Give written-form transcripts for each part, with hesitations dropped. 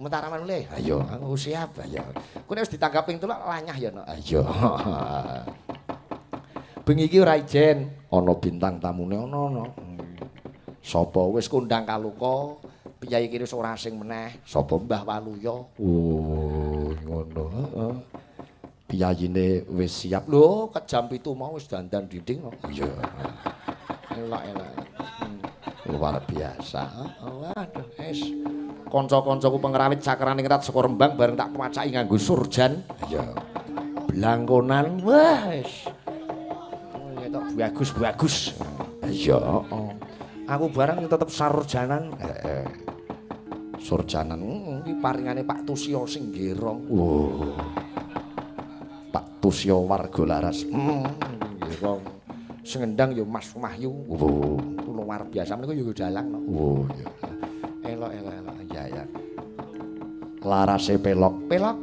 Mataraman mulih. Ayo, aku siap. Ayo. Ku nek wis ditanggap ping telu lanyah ya, Nok. Ayo. Bengi iki ora ijen, ana bintang tamune ana. Sapa wis kondang kaluka, piyayi kene wis ora asing meneh. Sapa Mbah Waluya? Oh, ngono, heeh. Piyayine wis siap. Lho, ket jam 7 mau wis dandan dinding kok. Iya. Elok-elok. Luar biasa. Waduh, wis. Kanca-kancaku pengrawit sakraning rat saka Rembang bareng tak pacaki nganggo surjan. Iya. Blangkonan. Wah, wis. Ketok bagus-bagus. Iya, heeh. Aku bareng tetep sarjanan. Heeh. Surjanan iki paringane Pak Tusyo sing Gerong. Oh. Pak Tusyo warga Laras. Gerong. Sing ngendang ya Mas Wahyu. Oh, luar biasa menika ya dalang. Oh, iya. Elok elok elok. Ya ya. Larase pelok. Pelok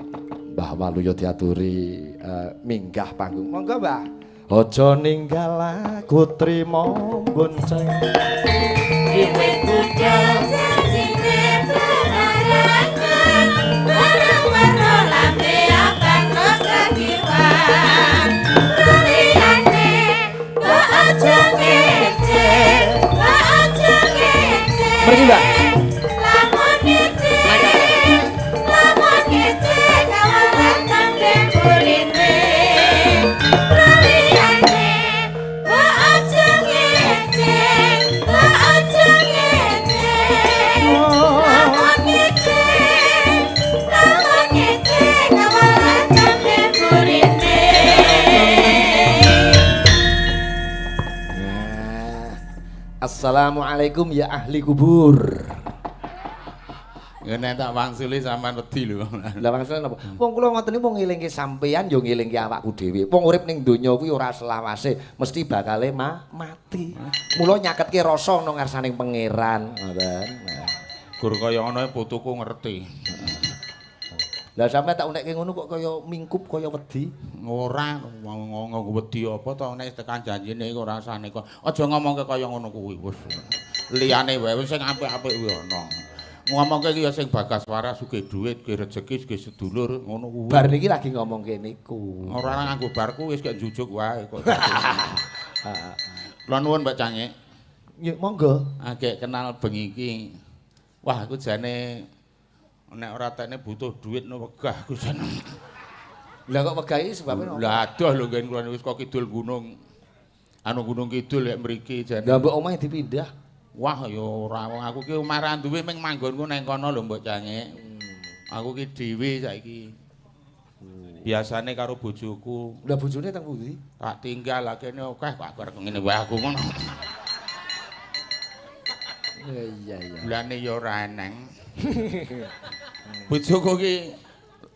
Mbah Waluyo diaturi minggah panggung. Monggo, Mbah. Aja ninggal aku trimo bonceng. Wiwit budal janjine bebarengan, bareng-bareng lambe abang los kekiwan. Liyane mbok aja ngece, mbok aja ngece. Mriki, Mbak. Lamun ngece, lamun ngece kawalan tembe burine. Liyane mbok aja ngece, mbok aja ngece. Lamun ngece, lamun ngece kawalan tembe burine. Nah, Assalamualaikum ya ahli kubur. Ngene tak wangsuli sampean wedi lho. Lah wangsule napa? Wong kula ngoten niku wong ngelingke sampean ya ngelingke awakku dhewe. Wong urip ning donya kuwi ora selawase, mesti bakale mati. Mula nyaketke rasa nang ngarsaning pangeran, ngoten. Nah. Gur kaya ngono putuku ngerti. Lah sampean tak unekke ngono kok kaya mingkup kaya wedi. Ora ngomong wedi apa to nek tekan janjine iku rasane kok. Aja ngomongke kaya ngono kuwi wis. Liyane wae wis sing apik-apik kuwi ana. Ngomongke iki ya sing bagas waras sugih dhuwit, sugih rejeki, sugih sedulur ngono kuwi. Bar niki lagi ngomongke niku. Ora nganggo barku wis kek njujuk wae kok. Kula nuwun Mbak Cangik. Nggih, monggo. Agek kenal bengi iki. Wah, aku jane nek ora tekne butuh dhuwit no wegah aku jane. Lah kok wegah iki sebabe napa? Lah adoh lho nggen kula wis kok kidul gunung. Anu Gunung Kidul lek mriki jane. Lah mbok omahe dipindah. Wah ya ora wong aku ki omah ra duwe ming manggonku nang kono lho Mbok Cangik. Aku ki dhewe saiki. Biasane karo bojoku. Lah bojone teng pundi? Tak tinggal lah kene akeh kok aku arep ngene wae aku ngono. Iya iya iya. Bulane ya ora eneng. Bojoku ki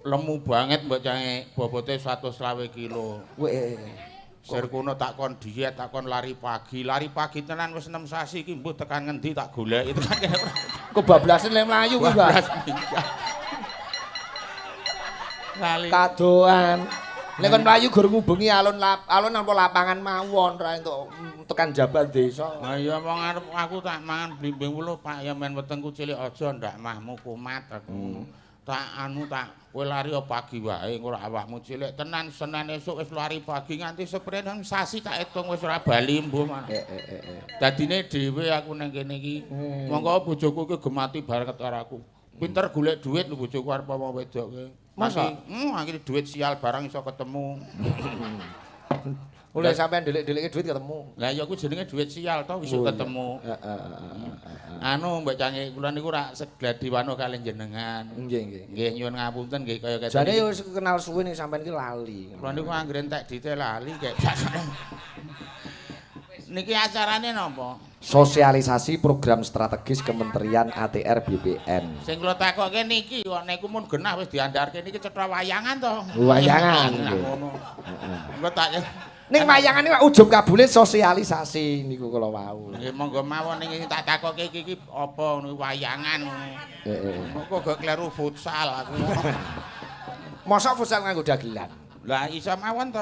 lemu banget Mbok Cangik, bobote 120 kilo. Weh. Sir kono tak kon diet, tak kon lari pagi. Lari pagi tenan wis 6 sasi iki mbuh tekan ngendi tak goleki tekan kene ora. Kebablasan le mlayu kuwi, Mbah. Lali. Kadoan. Nek kon mlayu gur ngubengi alun alun apa lapangan mawon ra entuk tekan jaban desa. Lah iya wong arep aku tak mangan blimbing wuluh Pak ya men wetengku cilik aja ndak mahmu kumat aku. Tak anu tak kowe lari pagi wae engko awakmu cilik tenan Senin esuk wis lari pagi nganti seprene sasi tak etung wis ora bali mbuh. Dadine dhewe aku nang kene iki. Monggo bojoku iki gemati banget karo aku. Pinter golek dhuwit lho bojoku arep apa wedok kowe. Masa? Akhire dhuwit sial barang iso ketemu. Oleh sampean ndelik-ndelike dhuwit ketemu. Lah ya ku jenenge dhuwit sial to wis ketemu. Anu Mbak Cangik kula niku rak segladiwano kalih jenengan. Nggih nggih. Nggih nyuwun ngapunten nggih kaya kaya. Jane ya wis kenal suwe ning sampean iki lali. Kula niku anggere entek dite lali kek. Niki acarane napa? Sosialisasi program strategis Kementerian ATR BPN. Sing kula takokke niki kok niku mun genah wis diandarke niki cetha wayangan to. Wayangan nggih. Ngono. Engko tak Ning wayangan niku ujug kabule sosialisasi niku kula wau. Nggih monggo mawon ning tak takokke iki iki apa ngono wayangan ngono. Heeh. Kok gak kleru futsal aku. Mosok futsal nganggo dagelan? Lah iso mawon to.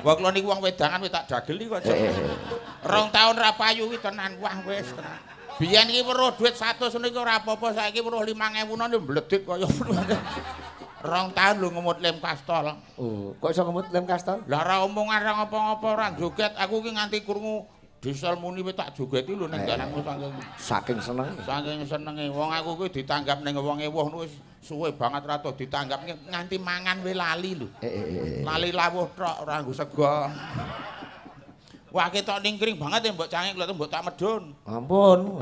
Wong kula niku wong wedangan wis tak dageli kok. 2 tahun ra payu kuwi tenan wah wis tenan. Biyen iki weruh dhuwit 100 ngene iki ora apa-apa, saiki weruh 5000 nang mbledhik kaya rong taun lho ngemut lem kastol. Oh, kok iso ngemut lem kastol? Lah ora omongan ora ngopo-ngopo ora joget, aku ki nganti krungu diesel muni wis tak jogeti lho ning dalanku saking senenge. Saking senenge wong aku kuwi ditanggap ning wong ewuh wis suwe banget ra tau ditanggap nganti mangan wis lali lho. Lali lawuh tok ora nggo sego. Wah ketok ningkring banget ya mbok cangik lho mbok tak medun. Ampun.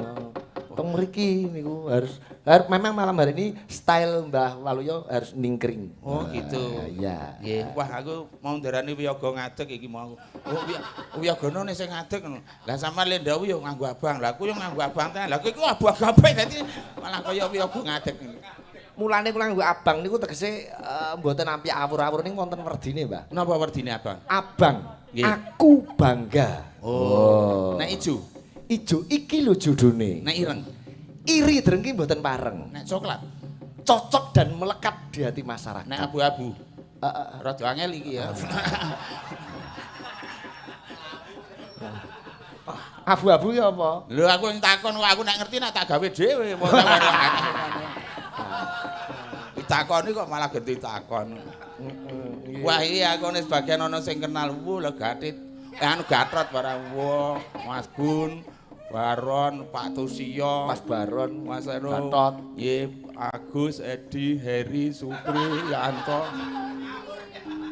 Teng mriki niku harus memang malam hari ini style Mbah Waluyo harus ningkring. Oh gitu. Iya. Nggih. Wah aku mau ndarani wiyaga ngadeg iki mau. Oh wiyagane sing ngadeg ngono. Lah sampean lendawu yo nganggo abang. Lah aku yo nganggo abang tenan. Lah iku abang kabeh dadi malah kaya wiyaga ngadeg. Mulane kula nganggo abang niku tegese mboten ampi awur-awur ning wonten werdine, Mbah. Napa werdine abang? Abang. Nggih. Aku bangga. Oh. Nek ijo. Ijo iki lho judune. Nek ireng. Iri drengki mboten pareng. Nek coklat. Cocok dan melekat di hati masyarakat. Nek abu-abu. Rada angel iki ya. Abu-abu ya apa? Lho aku yang takon, aku nek ngerti nek tak gawe dhewe. Ditakoni kok malah ganti takon. Wah iki aku nek sebagian ana sing kenal, wuh lho gatit. Anu Gatot barang wong, Mas Gun, Baron, Pak Tusiyo, Mas Baron, Mas Ero, Gatot, nggih, Agus, Edi, Heri, Supri, Yanto.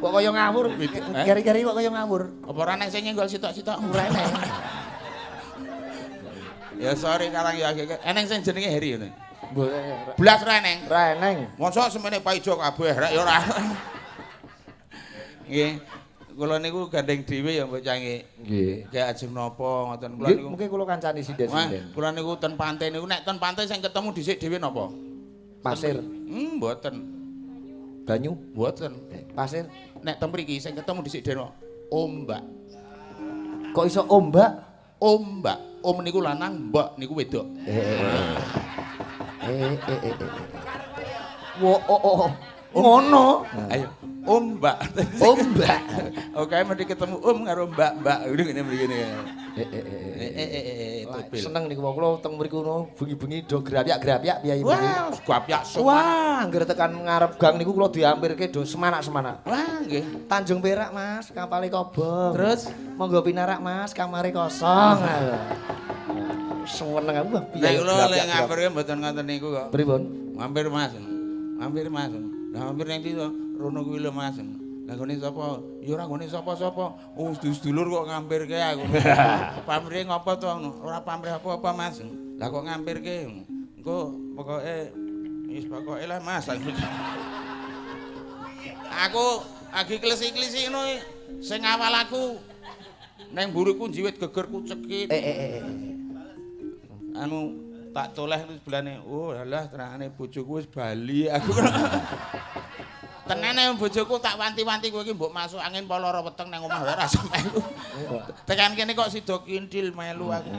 Kok kaya ngawur? Keri-keri kok kaya ngawur. Apa ora nek sing nyenggol sitok-sitok ora enek. Ya sorry karang ya eneng sing jenenge Heri ngene. Mboten. Blas ora eneng. Ora eneng. Mosok semene Pak Ijo kabeh rek ya ora. Nggih. Kula niku gandeng dhewe ya mbok canggih. Nggih. Kayak ajeng napa ngoten kula niku. Mungkin kula kancani sinden-sinden. Kula niku ten pantai niku nek ten pantai sing ketemu dhisik dhewe napa? Pasir. Mboten. Banyu? Mboten. Pasir. Nek ten mriki sing ketemu dhisik dhewe ombak. Kok iso ombak? Ombak. Om niku lanang, mbak niku wedok. Wo oh. Ngono. Ayo. Ombak. Ombak. Oke, mesti ketemu om karo mbak-mbak. Ngene mriki. Seneng niku kula teng mriku ngono bengi-bengi do grapyak-grapyak piye mriki. Wah, grapyak semanak. Wah, anggere tekan ngarep gang niku kula diampirke do semanak-semanak. Wah, nggih. Tanjung Perak, Mas, kapale kobong. Terus monggo pinarak, Mas, kamare kosong. Seneng aku wah piye. Nek kula lek ngampirke mboten ngoten niku kok. Pripun? Mampir, Mas. Mampir, Mas. Lah mampir ning ndi to? Rono kuwi lho, Mas. Lah gone sapa? Ya ora gone sapa-sapa. Oh, sedulur kok ngampirke aku. Pamrih ngopo to? Ora pamrih apa-apa, Mas. Lah kok ngampirke? Engko pokoke wis pokoke lah, Mas. Aku lagi klesi-klesi ngono sing awal aku neng mburiku njiwit gegerku cekit. Anu tak toleh sebelane. Oh, alah terangane bojoku wis bali aku. Tenane bojoku tak wanti-wanti kowe iki mbok masuk angin apa lara weteng nang omah ora rasa melu. Tekan kene kok sida kintil melu aku.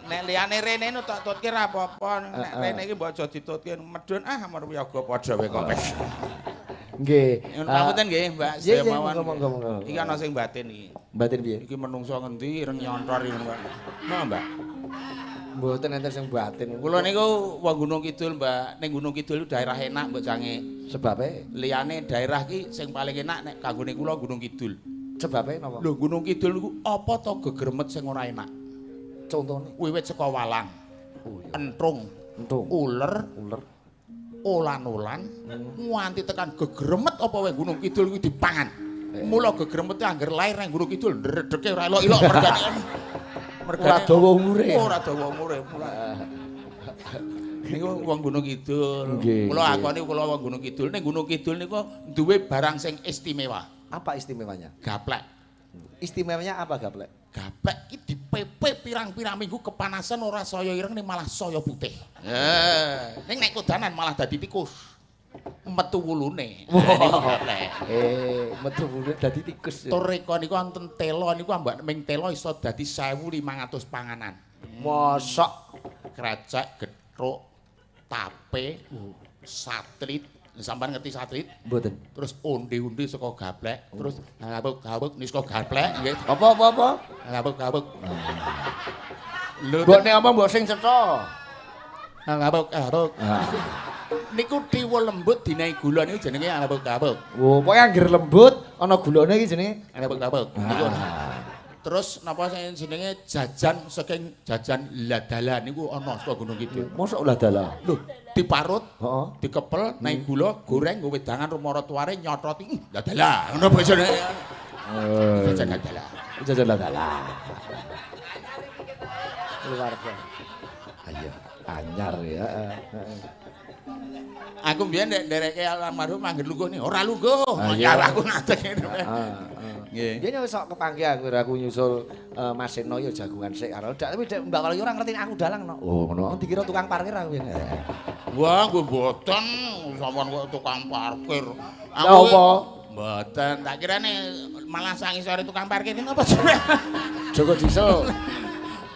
Nek liyane rene no tak tutke ra apa-apa, nek rene iki mbok aja ditutke medun ah amar wiyaga padha wae kok. Nggih. Nyuwun pangapunten nggih, Mbak sedaya mawon. Monggo monggo. Iki ana sing batin iki. Batin piye? Iki menungso ngendi ireng nyontor iki, Mbak. Napa, Mbak? Mboten enten sing batin. Kula niku wong Gunung Kidul, Mbak. Ning Gunung Kidul daerah enak mbok jange. Sebabe? Liyane daerah ki sing paling enak nek kanggone kula Gunung Kidul. Sebabe napa? Lho Gunung Kidul niku apa to gegremet sing ora enak? Contone? Wiwit saka walang. Oh iya. Entrung, entrung, uler, uler, olan-olan, nganti tekan gegremet apa wae Gunung Kidul kuwi dipangan. Mula gegremete angger lair nang Gunung Kidul ndredeke ora elok-elok mergane. Ora dawa umure. Ora dawa umure. Niku wong Gunung Kidul. Kula akoni kula wong Gunung Kidul. Ning Gunung Kidul niku duwe barang sing istimewa. Apa istimewanya? Gaplek. Istimewanya apa gaplek? Gaplek iki dipepe pirang-pirang minggu kepanasan ora saya ireng ning malah saya putih. Ning nek kodanan malah dadi tikus. Metu wulune. Niku gaplek. Metu wulune dadi tikus. Tur reka niku wonten tela niku ambek ming tela iso dadi 1500 panganan. Mosok krecek, gethuk, tape, satrit. Sampeyan ngerti satrit? Mboten. Terus onde-onde saka gaplek, terus gabuk-gabuk niku saka gaplek nggih. Apa-apa? Gabuk-gabuk. Lho, Mbok nek omong mbok sing cetha. Aruk-aruk. Niku tiwul lembut dinaiki gula niku jenenge aruk-aruk. Oh, pokoke anggere lembut ana gulane iki jenenge Aruk-aruk. Niku. Terus napa sing jenenge jajan saking jajan ladala niku ana saka Gunung Kidul. Mosok ladala. Lho, diparut, Heeh. dikepel, naik gula, goreng nggo wedangan rumara tuare nyotroti. Ladala. Ngono bojone. Jajan ladala. Jajan ladala. Luar biasa. Ayo, anyar ya. Aku mbiyen nek ndereke almarhum anggere lungguh nih, ora lungguh. Ah, iya. Ya aku ngadeg ngene. Nggih. Biyen wis sok kepanggih aku nyusul Mas Seno ya jagongan sik karo dak tapi dek Mbak Waluyo ora ngerti nek aku dalang no. Oh ngono. Dikira tukang parkir aku biyen. Wah, gue mboten sampean kok tukang parkir. Lah apa? Mboten, tak kirane malah sang isore tukang parkir iki apa Joko Diesel.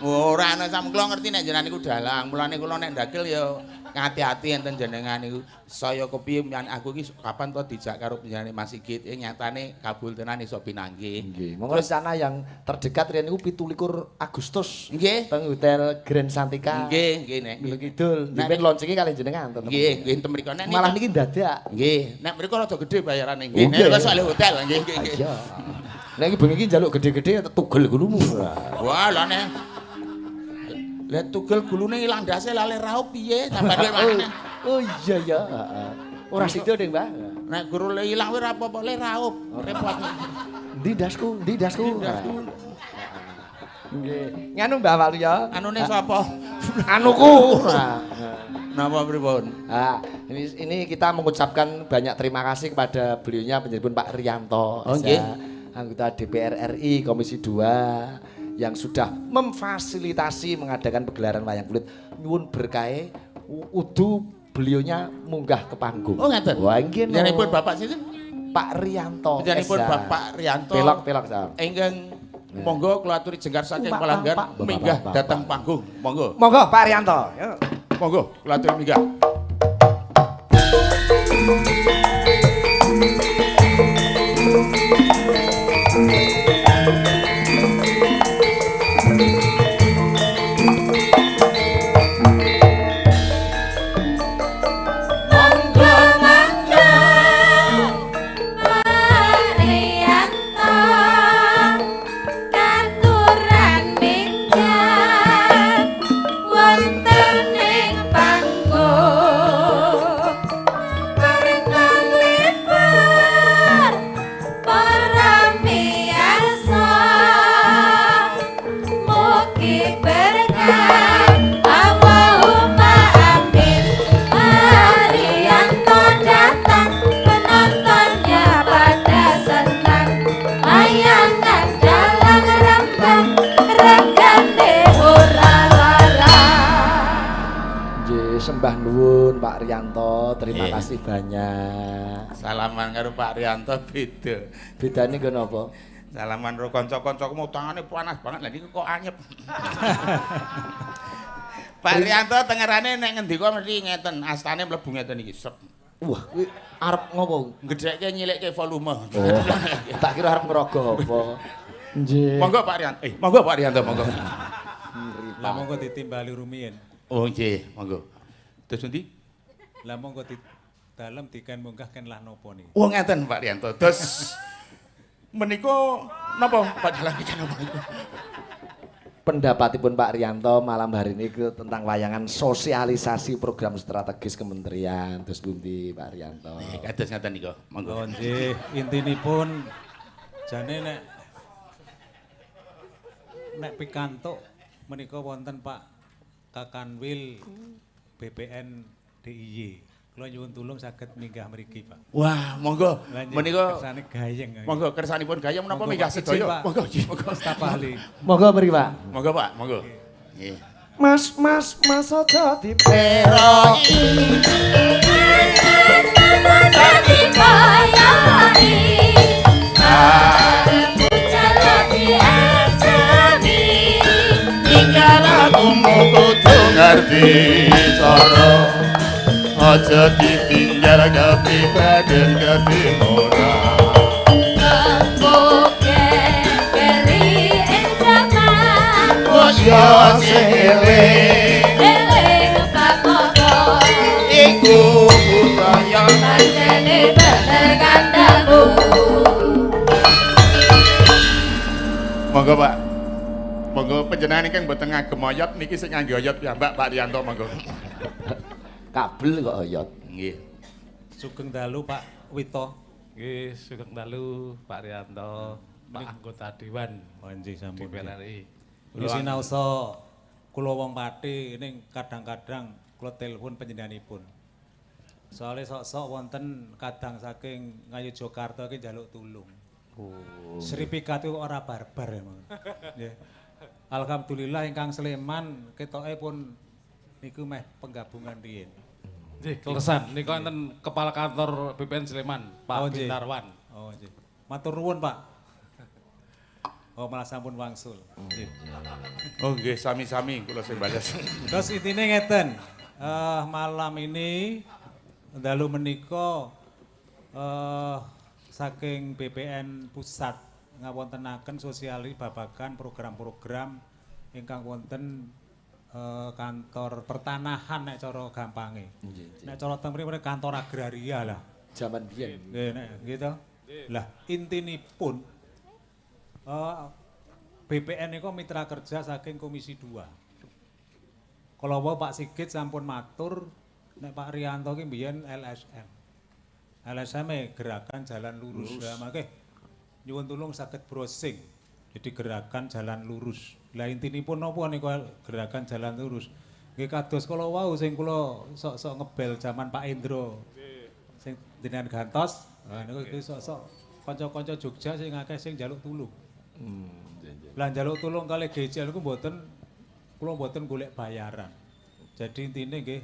Ora ana sam kula ngerti nek jenengan niku dalang. Mulane kula nek ndagel ya ngati-ati enten jenengan niku. Saya kepiye mbiyen aku iki kapan to dijak karo panjenengane Mas Sigit, nyatane kabul tenan iso pinanggih. Nggih. Monggo rencana yang terdekat riyen niku 17 Agustus. Nggih. Teng Hotel Grand Santika. Nggih, nggih nek. Gunung Kidul. Nek Nggih launching kali jenengan tetep. Nggih, nggih enten mriku nek Malah niki ndadak. Nggih, nek mriku rada gedhe bayarane. Oh, Nggih, nek nggih. soal hotel nggih nggih nggih. Iya. Nek iki bengi iki njaluk gede-gede tugel gulumu. Wah, lah nek lah tugel gulune ilang ndase lale raup piye sampeyan makane. Oh iya ya, heeh. Ora sida ding, Mbah. Nek guru le ilang kuwi ora apa-apa le raup, repot. Ndi ndasku? Ndi ndasku? Ndasku. Nggih. Nganu Mbah Waluyo. Anune sapa? Anuku. Napa pripun? Ah, ini kita mengucapkan banyak terima kasih kepada beliaunya penjenengan Pak Rianto. Oh, nggih. Anggota DPR RI Komisi 2 yang sudah memfasilitasi mengadakan pegelaran wayang kulit. Nyuwun berkahe udu beliaunya munggah ke panggung. Oh ngaten. Wah nggih. no. Panjenenganipun Bapak sinten? Pak Rianto. Panjenenganipun SH. Bapak Rianto. Pelok pelok sa. Ingkang monggo kula aturi jengkar saking Pak, pelanggan Pak, Pak, minggah Pak, Pak, dateng Pak. panggung. Monggo. Monggo Pak Rianto. Yo. Monggo kula aturi minggah. Monggo monggo Pak Rianto katuran minggah wonten ing panggung bareng lebar para miyarsa mugi berkah Allahumma amin. Pak Rianto datang penontonnya pada senang layangan dalang rembang regane ora larang. Nggih, sembah nuwun Pak Rianto, terima Nggih. kasih banyak. Salaman karo Pak Rianto beda. Bedane nggo napa? Salaman karo kanca-kancaku mau tangane panas banget lah niku kok anyep. Pak Rianto tengerane nek ngendika mesti ngeten, astane mlebu ngeten iki. Sep. Wah, kuwi arep ngopo? Gedhekke nyilikke volume. Oh, tak kira arep ngerogoh apa. Nggih. Monggo Pak Rianto. Monggo Pak Rianto, monggo. Lah monggo ditimbali rumiyin. Oh nggih, monggo. Terus pundi? Lah monggo di dalem diken munggah ken lah napa niki. Oh ngeten Pak Rianto. Terus menika napa Pak Dalang iki napa niku? Pendapatipun Pak Rianto malam hari ini tentang wayangan sosialisasi program strategis kementerian. Terus pundi Pak Rianto? Kados ngeten niku. Monggo. Oh nggih, intinipun jane nek nek pikantuk menika wonten Pak Kakanwil BPN DIY. Kula nyuwun tulung saged minggah mriki, Pak. Wah, monggo. Lah nggih, Menika kersane gayeng. monggo kersanipun gayeng menapa Monggo, minggah Pak. Izin, sedaya. Pak. Monggo, nggih, monggo. Staf ahli. Monggo mriki Pak. Monggo Pak, monggo. Nggih. Mas, mas, mas aja diperoki. Dadi koyoi arep jaluk diajeni Tinggal aku kudu ngerti cara. Aja ditinggal kepribaden ketimura. Kanggo keri ing jaman Oh Ya sing eling Eling pamono iku budaya pancene bener kandhamu. Monggo Pak. Monggo panjenengan ingkang mboten ngagem oyot niki sing ngangge oyot piyambak Pak Rianto monggo. Kabel kok oyot. Nggih. Sugeng dalu Pak Wito. Nggih, sugeng dalu Pak Rianto, Pak anggota dewan Oh nggih sampun. DPR RI. Nggih sinaosa kula wong Pati ning kadang-kadang kula telepon panjenenganipun. Soale sok-sok wonten kadang saking Ngayogyakarta iki njaluk tulung. Oh. Sertifikat itu ora barbar ya, Mang. Nggih. Alhamdulillah ingkang Sleman ketoke pun niku meh penggabungan riyin. Nggih, kelesan niku enten kepala kantor BPN Sleman, Pak Oh, nggih. Bintarwan. Oh nggih. Matur nuwun, Pak. Oh malah sampun wangsul. Nggih. Oh nggih sami-sami kula sing bales. Terus intine ngeten, malam ini dalu menika saking BPN pusat ngawontenaken sosiali babagan program-program ingkang wonten kantor pertanahan nek cara gampange. Nek cara teng mriki kantor agraria lah. Jaman biyen. Nggih nek gitu. Lah intinipun BPN niku mitra kerja saking Komisi 2. Kala wau Pak Sigit sampun matur nek Pak Rianto ki mbiyen LSM. LSM e Gerakan Jalan Lurus. Lah mangke nyuwun tulung saged browsing. Jadi Gerakan Jalan Lurus. Lah intinipun napa niku Gerakan Jalan Lurus? Nggih kados kala wau sing kula sok-sok ngebel jaman Pak Indro. Sing jenengan gantos, nah niku iki sok-sok kanca-kanca Jogja sing akeh sing njaluk tulung. Lah njaluk tulung kalih GCL niku mboten kula mboten golek bayaran. Jadi intine nggih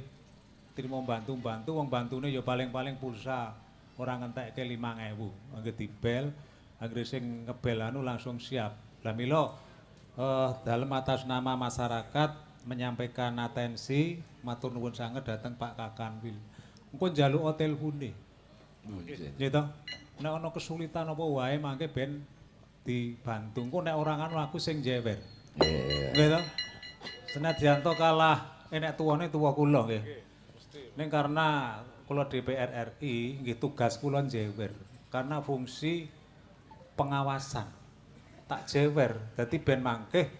trimo bantu-bantu wong bantune ya paling-paling pulsa ora ngentekke 5.000. Angger dibel, anggere sing ngebel anu langsung siap. Lah mila dalem atas nama masyarakat menyampaikan atensi matur nuwun sanget dhateng Pak Kakanwil. Engko njaluk telpone. Nggih to? Nek ana kesulitan apa wae mangke ben dibantu. Engko nek ora ngono aku sing njewer. Nggih to? Senadyan to kalah nek tuwane tuwa kula nggih. Ning karena kula DPR RI nggih tugas kula njewer. Karena fungsi pengawasan. Tak jewer. Dadi ben mangke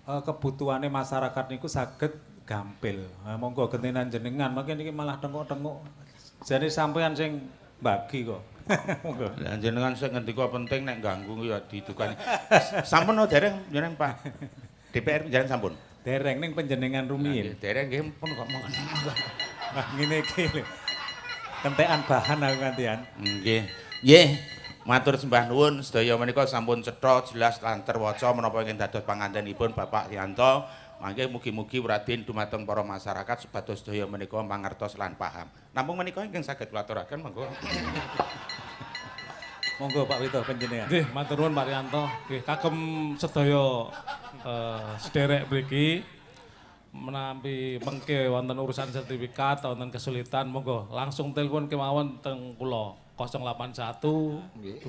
kebutuhane masyarakat niku saged gampil. Nah, monggo gentenan jenengan mangke niki malah tengok-tengok. Jane sampean sing bagi kok. Monggo. Lah jenengan sing ngendika penting nek ganggu ya didukani. Sampun no dereng jenengan Pak. DPR jenengan sampun. Dereng ning panjenengan rumiyin. Nggih, dereng nggih pun kok monggo. Nah ngene iki lho. Kentekan bahan aku ngantian. Nggih. Nggih. Matur sembah nuwun sedaya menika sampun cetha jelas lan terwaca menapa ingkang dados pangantenipun Bapak Yanto. Mangke mugi-mugi wradin dumateng para masyarakat supados sedaya menika mangertos lan paham. Namung menika ingkang saged kula aturaken monggo. Monggo Pak Wito panjenengan. Nggih, matur nuwun Pak Rianto. Nggih, kagem sedaya sederek mriki menampi mengke wonten urusan sertifikat wonten kesulitan monggo langsung telepon kemawon teng kula 081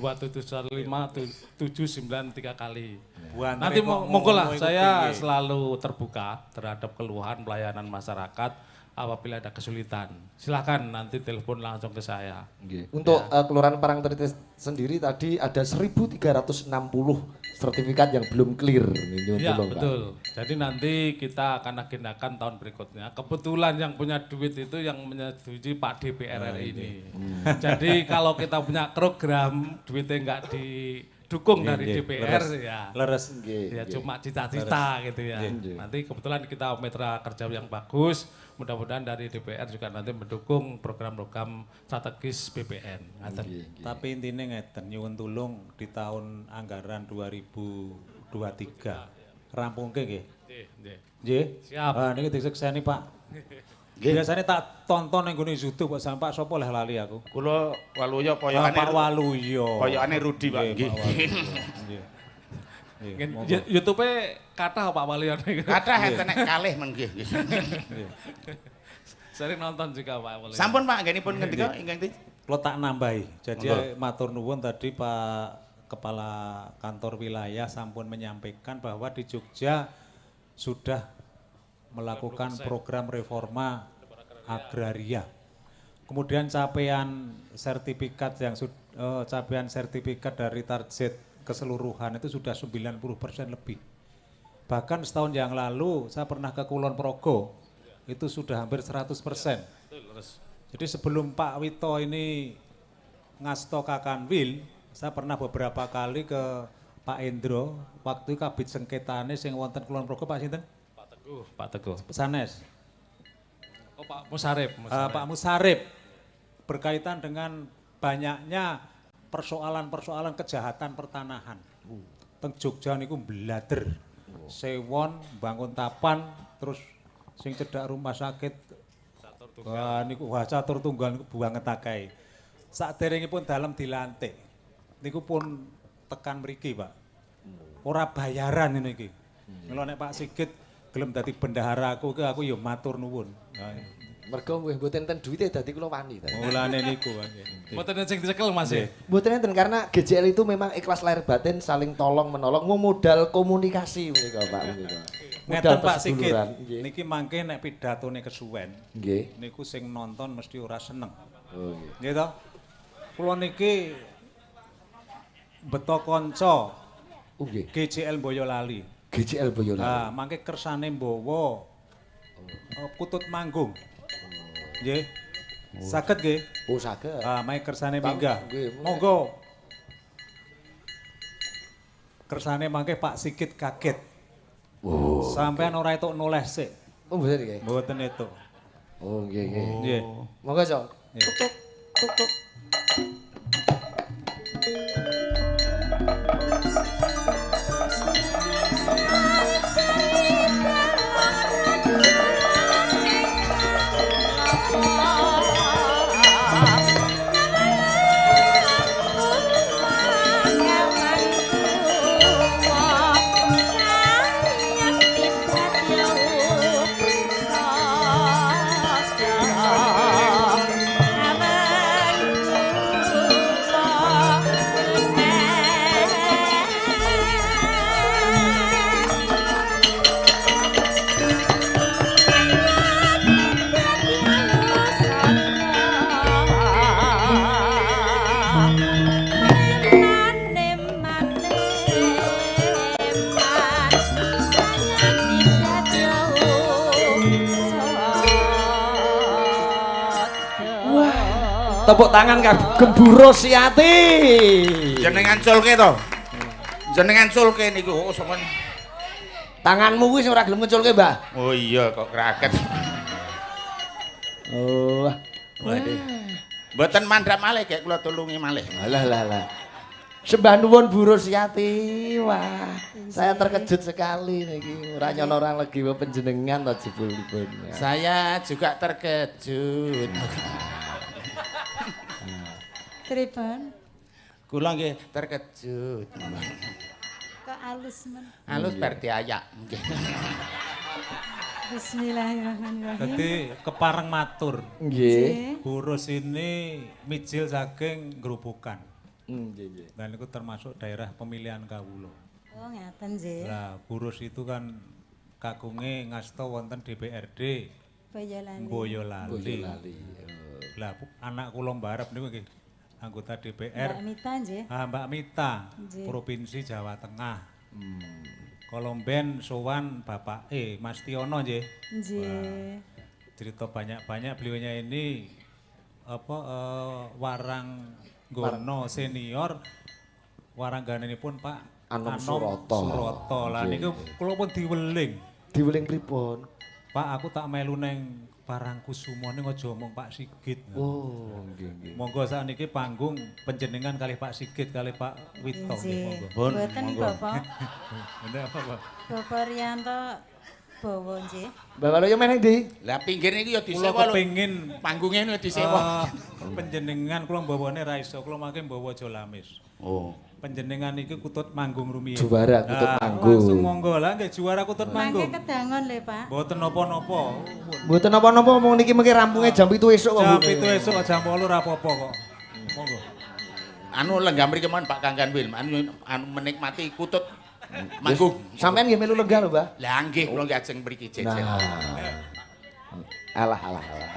2715 793 kali. Buantere Nanti kok monggo lah ngono iku saya piye? selalu terbuka terhadap keluhan pelayanan masyarakat apabila ada kesulitan. Silakan nanti telepon langsung ke saya. Nggih. Untuk Kelurahan Parangtritis sendiri tadi ada 1.360 sertifikat yang belum clear. Nyuwun Iya, tulung, Pak. betul. Jadi nanti kita akan agendakan tahun berikutnya. Kebetulan yang punya duit itu yang menyetujui Pak DPR RI ini. Jadi kalau kita punya program, duitnya nggak didukung Nggih, dari nggih. DPR Leres. ya. Leres. Nggih, Ya nggih. cuma cita-cita gitu ya. Nggih. Nanti kebetulan kita mitra kerja yang bagus, mudah-mudahan dari DPR juga nanti mendukung program-program strategis BPN. Ngaten. Nggih, nggih. Tapi intine ngeten nyuwun tulung di tahun anggaran 2023 rampungke nggih. Nggih, nggih. Nggih. Siap. Ah niki disekseni Pak. Biasane tak tonton ning gone YouTube kok sampak sapa leh lali aku. Kula Waluyo Ah, koyokane Pak Waluyo. Koyokane Rudi Pak. Nggih, Nggih. Pak Waluyo. Nggih. Nggih, monggo. YouTube-e kathah Pak Waluyo niku. Kathah enten nek kalih men nggih. Nggih. Sering nonton juga Pak Waluyo. Sampun Pak anggenipun ngendika ingkang ti. Kula tak nambahi. Jadi Monggo. matur nuwun tadi Pak Kepala Kantor Wilayah sampun menyampaikan bahwa di Jogja sudah melakukan program reforma agraria. Kemudian capaian sertifikat yang capaian sertifikat dari target keseluruhan itu sudah 90% lebih. Bahkan setahun yang lalu saya pernah ke Kulon Progo, itu sudah hampir 100%. Jadi sebelum Pak Wito ini ngasto Kakanwil, saya pernah beberapa kali ke Pak Endro, waktu kabit sengketane sing wonten Kulon Progo Pak sinten? Pak Teguh, Pak Teguh. Sanes. Oh, Pak Musarip. Pak Musarip berkaitan dengan banyaknya persoalan-persoalan kejahatan pertanahan. Teng Jogja niku blader. Sewon, bangun tapan, terus sing cedhak rumah sakit. Wah niku wah catur tunggal niku banget akeh. Saderengipun dalem dilantik. Niku pun tekan mriki, Pak. Ora bayaran ngene iki. Mila nek Pak Sigit gelem dadi bendahara aku iki aku ya matur nuwun. Mergo nggih mboten enten duwite dadi kula wani ta. Mulane niku nggih. Mboten sing dicekel Mas. Mboten enten karena GJL itu memang ikhlas lahir batin, saling tolong menolong, modal komunikasi menika Pak menika. Modal Pak Sigit. Niki mangke nek pidatone kesuwen. Nggih. Niku sing nonton mesti ora seneng. Oh nggih. Nggih to? Kula niki beto kanca. Oh nggih. GJL Boyolali. GJL Boyolali. Lah mangke kersane mbawa kutut manggung. Nggih. Saged nggih? Oh saged. Ah, mangke kersane minggah. Monggo. Kersane mangke Pak Sigit kaget. Oh. Sampean ora entuk noleh sik. Oh mboten nggih. Mboten entuk. Oh nggih nggih. Nggih. Monggo, Cok. Tuk tuk tuk tuk. Tepuk tangan kagem Bu Rosiati. Jenengan culke to? Jenengan culke niku oh sampean. Tanganmu kuwi sing ora gelem ngeculke, Mbah. Oh iya kok kraket. Oh. Waduh. Mboten mandhap malih gek kula tulungi malih. Alah lah lah. Sembah nuwun Bu Rosiati. Wah, saya terkejut sekali niki. Ora nyono orang legi panjenengan to jebulipun. Saya juga terkejut. Pripun? Kula nggih terkejut. Kok alus men? Alus bar diayak nggih. Bismillahirrahmanirrahim. Dadi kepareng matur. Nggih. Bu Ros ini mijil saking Grobogan. Nggih nggih. Dan itu termasuk daerah pemilihan kawula. Oh ngaten nggih. Lah Bu Ros itu kan kagunge ngasta wonten DPRD Boyolali. Boyolali. Boyolali. Lah anak kula mbarep niku nggih anggota DPR Mbak Mita nggih. Ah, Mbak Mita, nggih. Provinsi Jawa Tengah. Kolomben sowan bapake Mas Tiono nggih. Nggih. Cerita banyak-banyak beliaunya ini apa waranggono senior warangganipun Pak Anom Suroto. Suroto. Lah niku kula pun diweling. Diweling pripun? Pak aku tak melu neng Parangkusumo ning aja omong Pak Sigit. Oh, nggih nggih. Monggo sakniki panggung panjenengan kalih Pak Sigit kalih Pak Wito nggih monggo. Mboten Bapak. Mboten apa, Pak. Bapak Rianto bawa nggih. Mbak Waluyo meneh ndi? Lah pinggir niku ya Kula disewa lho. kepengin Panggunge niku disewa. Panjenengan kula mbawane ra iso, kula mangke mbawa Jolamis. Oh. Panjenengan iki kutut manggung rumiyin. Juara kutut manggung. Langsung monggo lah nggih juara kutut manggung. Mangke kedangon lho, Pak. Mboten napa-napa. Mboten napa-napa omong niki mengke rampunge jam 7 esuk kok. Jam 7 esuk jam 8 ora apa-apa kok. Monggo. Anu lenggah mriki mawon Pak Kangkan Wil, anu menikmati kutut. Manggung. Sampeyan nggih melu lenggah lho, Mbah. Lah nggih kula nggih ajeng mriki jejer. Nah. Alah alah alah.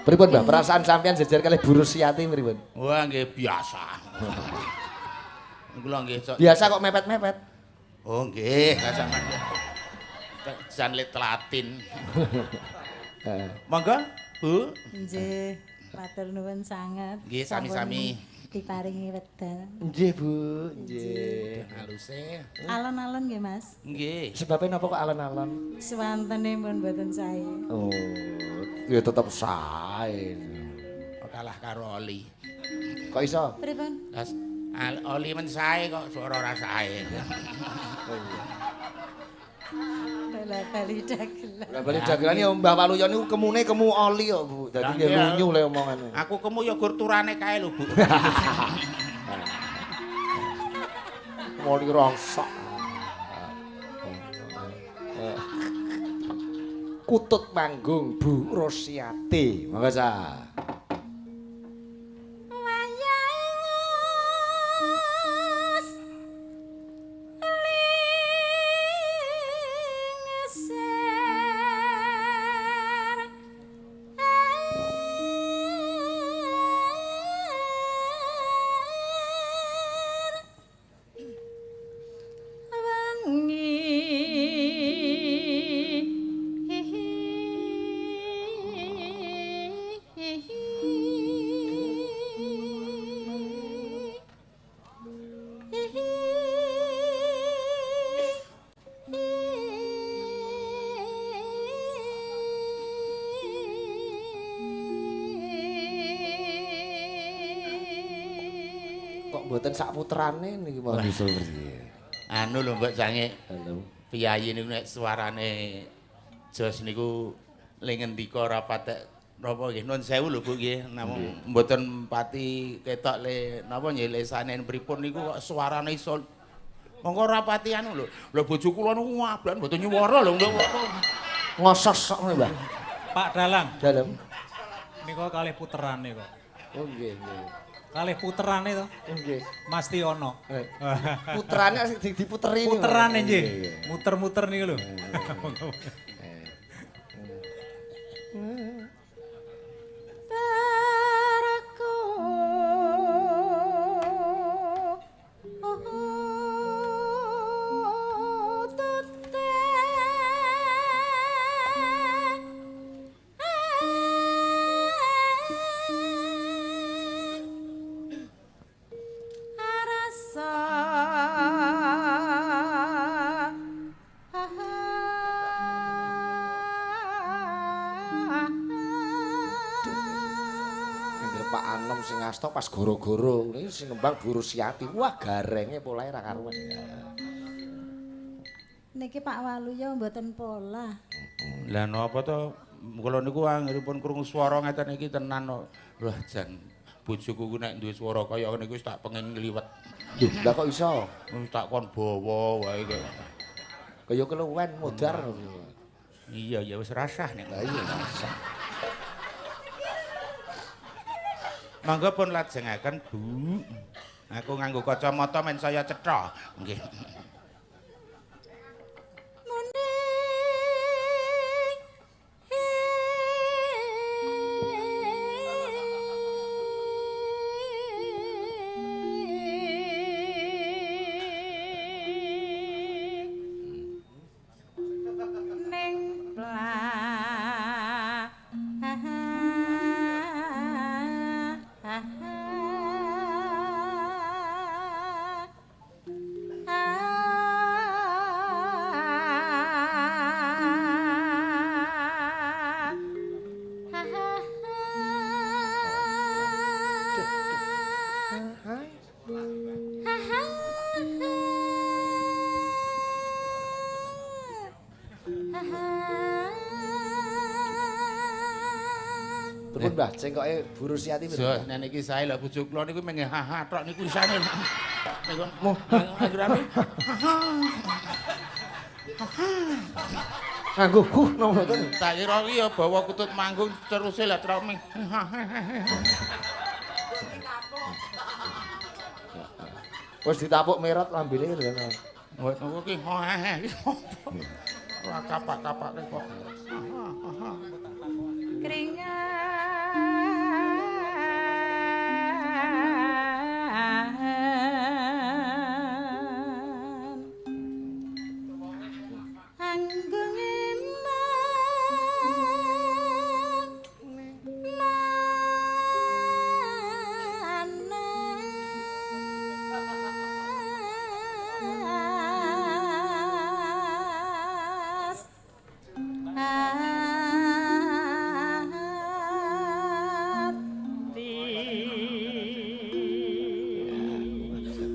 Pripun, Mbah? Perasaan sampeyan jejer kalih Bu Rusiati pripun? Wah nggih biasa. Kula nggih sok. Biasa kok mepet-mepet. Oh nggih, lah sampean. Jan le telatin. Monggo, Bu. Nggih, matur nuwun sanget. Nggih, sami-sami. Diparingi wekdal. Nggih, Bu. Nggih. Aluse. Alon-alon nggih, Mas. Nggih. Sebabe napa kok alon-alon? Swantene pun mboten sae. Oh, ya tetep sae. Kalah karo Oli. Kok iso? Pripun? Lah Oli men sae kok suara ora sae. Oh iya. Bala-bali dagelan. Bala-bali dagelan ya Mbah Waluyo niku kemune kemu Oli kok, Bu. Dadi nggih lunyu le omongane. Aku kemu ya gur turane kae lho, Bu. Oli rongsok. Kutut manggung Bu Rosiati. Monggo sa. Mboten sak putrane niki mawon iso priye. Anu lho Mbok Sange. Halo. Piyayi niku nek suarane jos niku le ngendika ora patek napa nggih nun sewu lho Bu nggih namung mboten pati ketok le napa nggih lesane pripun niku kok suarane iso mongko ora pati anu lho. Lho bojo kula niku ngablan mboten nyuwara lho ngosos sok ngono Mbah. Pak Dalang. Dalem. Nika kalih puterane kok. Oh nggih nggih. Kalih puterane to? Nggih. Mas Tiono. Puterane sing diputeri niku. Puterane nggih. Muter-muter niku lho. Pas goro-goro ini sing ngembang Bu Rusiati. Wah, garenge polahe ra karuan. Niki Pak Waluyo mboten polah. Lah napa to kula niku anggenipun krungu swara ngeten iki tenan kok. Wah, jan bojoku ku nek duwe swara kaya ngene iku wis tak pengen ngliwet. Lho, lah kok iso? Wis tak kon bawa wae kok. Kaya keluwen modar. Iya, ya wis rasah nek. Lah iya rasah. Monggo pun lajengaken, Bu. Aku nganggo kacamata men saya cetha. Nggih. Pripun Mbah, cengkoke Bu Rusiati pripun? Jos nek niki sae lho bojo kula niku mung haha tok niku isane. Niku anggurane. Nganggo huh napa mboten? Tak kira iki ya bawa kutut manggung teruse lah trok ming. Wis ditapuk merot lambene lho. Mboten iki hoeh iki apa? Ora kapak-kapake kok. Keringan anggung manas ati.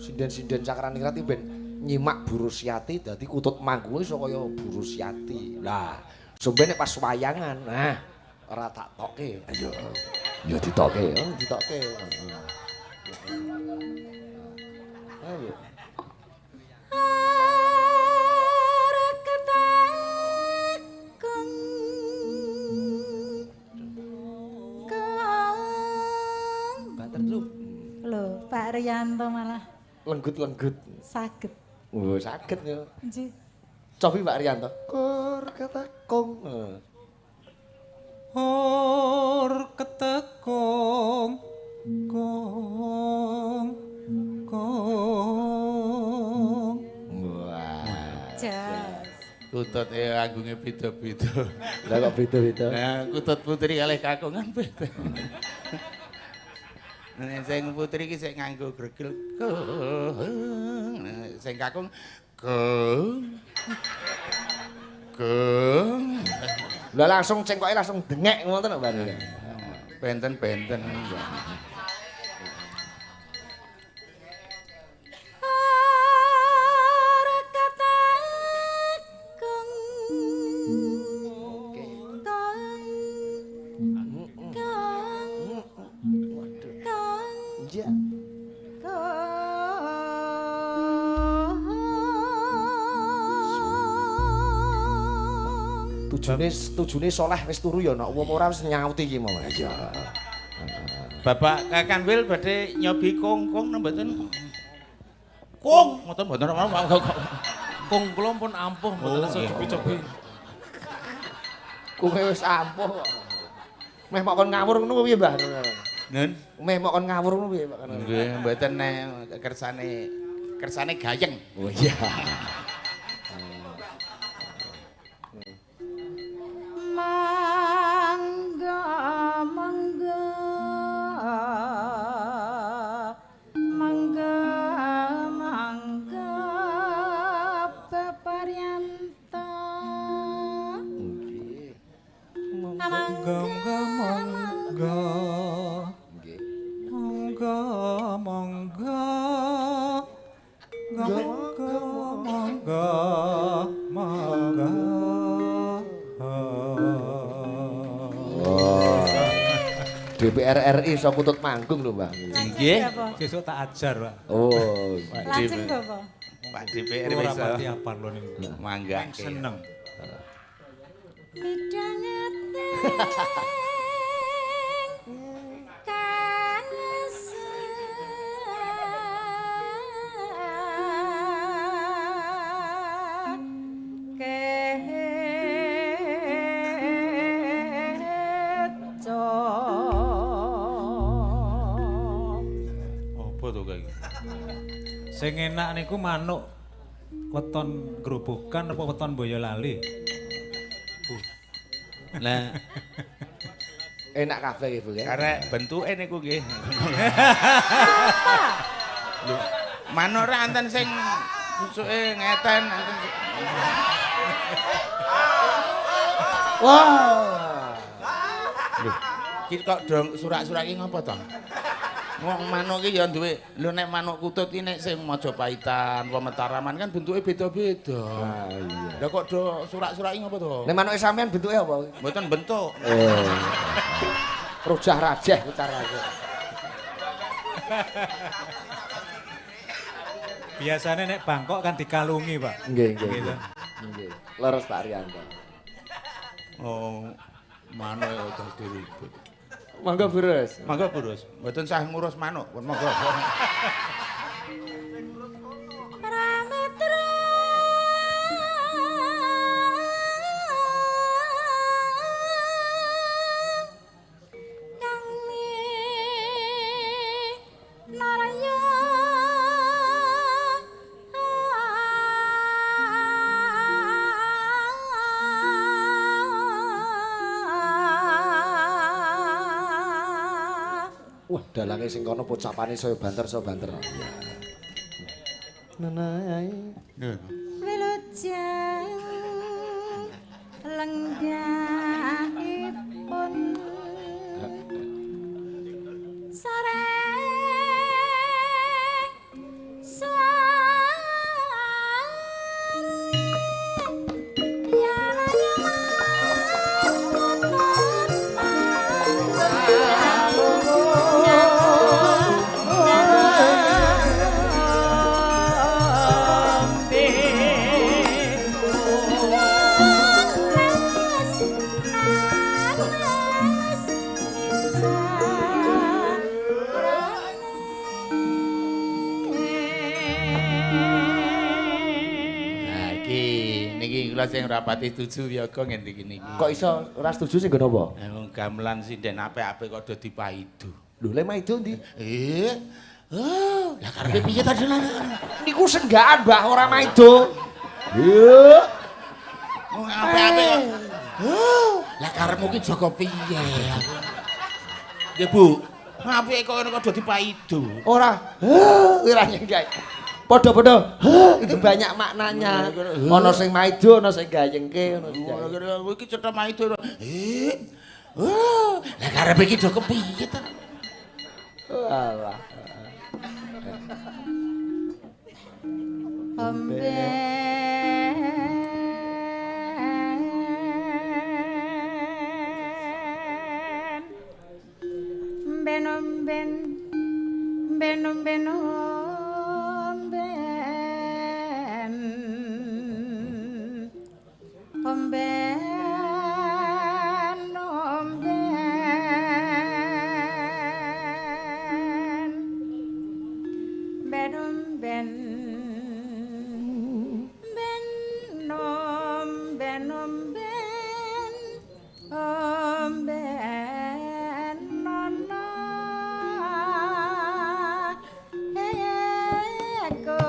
Sinden-sinden Cakraningrat iki ben nyimak Burusyati dadi kutut manggunge iso kaya Burusyati. Lah, sampe nek pas wayangan, nah ora tak tokke. Ayo. Ya ditokke, oh ditokke. Ayo. Ora ketekung kong. Banter lho. Lho, Pak Riyanto malah Lenggut-lenggut. saged. Oh, saged ya. Nggih. Cobi Pak Riyanto. Kor ketekung. Or ketekung kong kong. Wah. Jas. Kutut e anggunge beda-beda. Lah kok beda-beda? Nah, kutut putri kalih kakungan beda. Nek sing putri iki sik nganggo gregel. Nah, sing kakung keng. Keng. Lah langsung cengkoke langsung dengek ngoten kok, Mbak. Benten-benten. Ora ketekung Oke. kong kong Waduh. kong Iya. kong. Tujune soleh wis turu ya nek wong ora wis nyauti iki mau. Iya. Bapak Kakanwil badhe nyobi kongkong napa mboten? Kong, ngoten mboten apa kok. Kung kula pun ampuh mboten Oh, iso nggih. cobi-cobi. Kowe wis ampuh kok. Meh mok kon ngawur ngono piye, Mbah? Nun. Meh mok kon ngawur ngono piye, Pak? Nggih, mboten nek kersane gayeng. Oh iya. Mangga mangga mangga mangga Bapak Riyanto. Nggih. Monggo monggo Nggih. monggo monggo monggo monggo monggo. Oh. DPR RI iso kutut manggung lho, Mbah. Nggih. Sesuk tak ajar, Pak. Oh. Lajeng Bapak. Pak DPR Ora wis pati apal lho niku. manggake. Seneng. Midhangete keco. Apa to kae? Sing enak niku manuk weton Grobogan apa weton Boyolali? Lah, Enak kabeh iki, Bu ya. karek bentuke niku nggih. Lho, manuk ra enten sing cucuke ngeten, enten sing- Wah. Lho, iki kok dong surak-surak iki ngopo to? Wong manuk iki ya duwe, lho nek manuk kutut iki nek sing Majapahitan, apa Mataraman kan bentuke beda-beda. Ah iya. Lah kok do surak-surak iki ngopo to? Nek manuke sampean bentuke apa? Mboten bentuk. Eh. Rujah rajeh, rujah rajeh. Biasanya nek Bangkok kan dikalungi, Pak. Nggih, nggih. Gitu. Nggih. Leres Pak Riyanto. Oh, manuk ya dadi ribut. Monggo Burus. Monggo Burus, mboten sah ngurus manuk, pun monggo. Ora Wah, dalange sing kono pocapane saya banter, saya banter. Iya. Nenai. Wilujeng lenggahipun sore sing ora pati setuju wiyaga ngene iki niki. Kok iso ora setuju sing nggo napa? Wong gamelan sinden apik-apik kok do dipaidu. Lho, le maido ndi? Oh, lah karepe piye ta Dolan? Niku senggaan, Mbah, ora maido. Iya. Wong apik-apik kok. Oh, lah karepmu ki jaga piye? Nggih, Bu. Apike kok ngono kok do dipaidu. Ora. Heh, ora nyenggai. Padha-padha, itu banyak maknanya. Ana sing maido, ana sing gayengke, ana sing kowe iki cetha maido. Oh, lah karepe iki do kepiye ta? Alah. Ben ben ben ben ben ben ben ben ben ben ben nono eko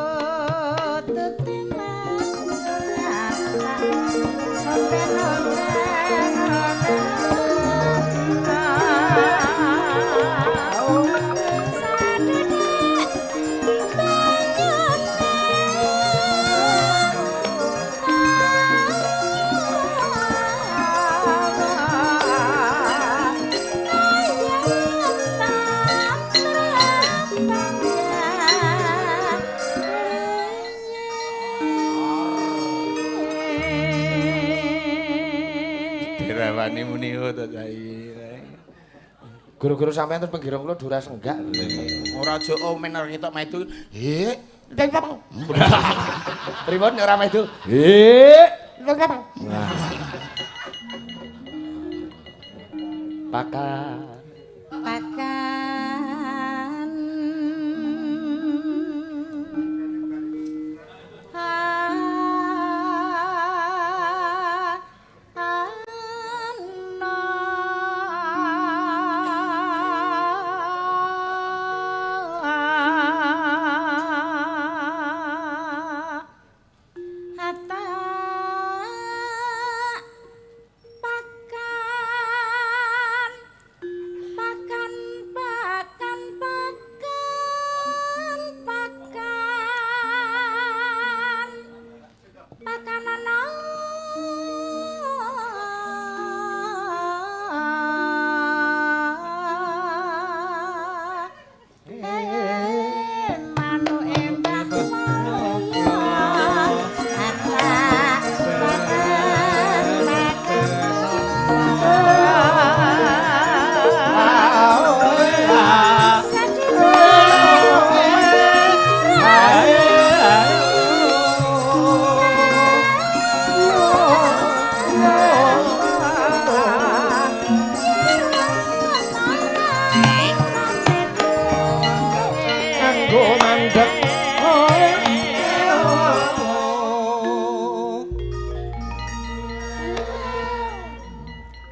Guru-guru sampean terus penggirong kula dura senggak. Ora aja omen ora ketok maido. Pripun ora maido? Pakan. Pakan.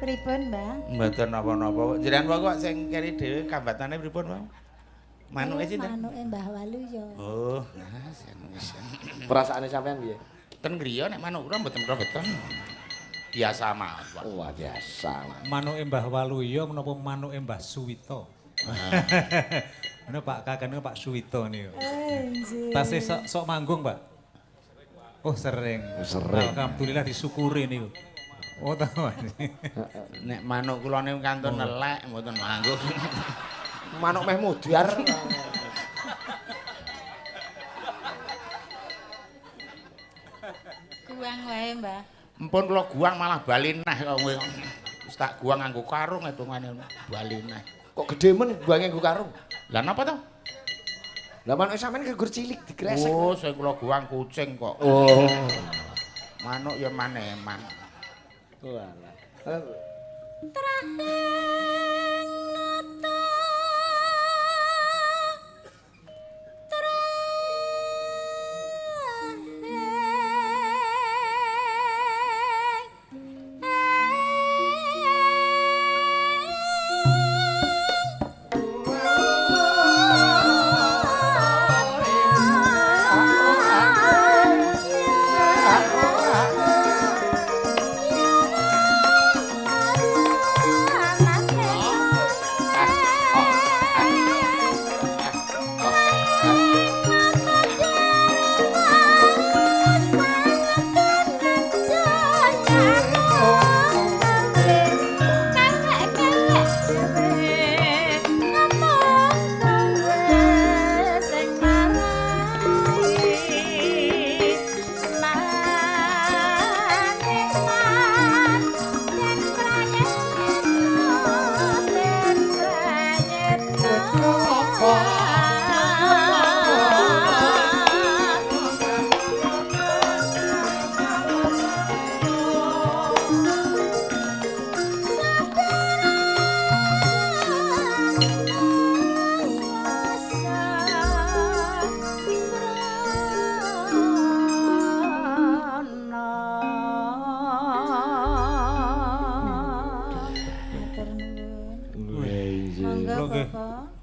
Pripun, Mbah? Mboten napa-napa. Jenengan kok sing keri dhewe kambatane pripun, Mbah? Manuke sinten? Manuke Mbah Waluyo. Oh, nah wis. Perasaane sampean piye? Ten griya nek manuk kula mboten mboten. Biasa mawon. Wah, biasa. Manuke Mbah Waluyo menapa manuke Mbah Suwito? Ini Pak Kakak niku Pak Suwito niku. Nggih. Tasih sok manggung, Pak. Oh, sering. Sering. Alhamdulillah disyukuri niku. Oh, tahu. Nek manuk kula niku kantun nelek mboten manggung. Manuk meh mudhar. Guang wae, Mbah. Empun kula guang malah bali neh kok kowe. Wis tak guang nganggo karung hitungane bali neh. Kok gedhe men guange nggo karung? Lah napa to? Lah manuke sampean kegur cilik digresek. Oh, sing kula guang kucing kok. Oh. Manuk ya maneman. Walah. Trahing nata trahing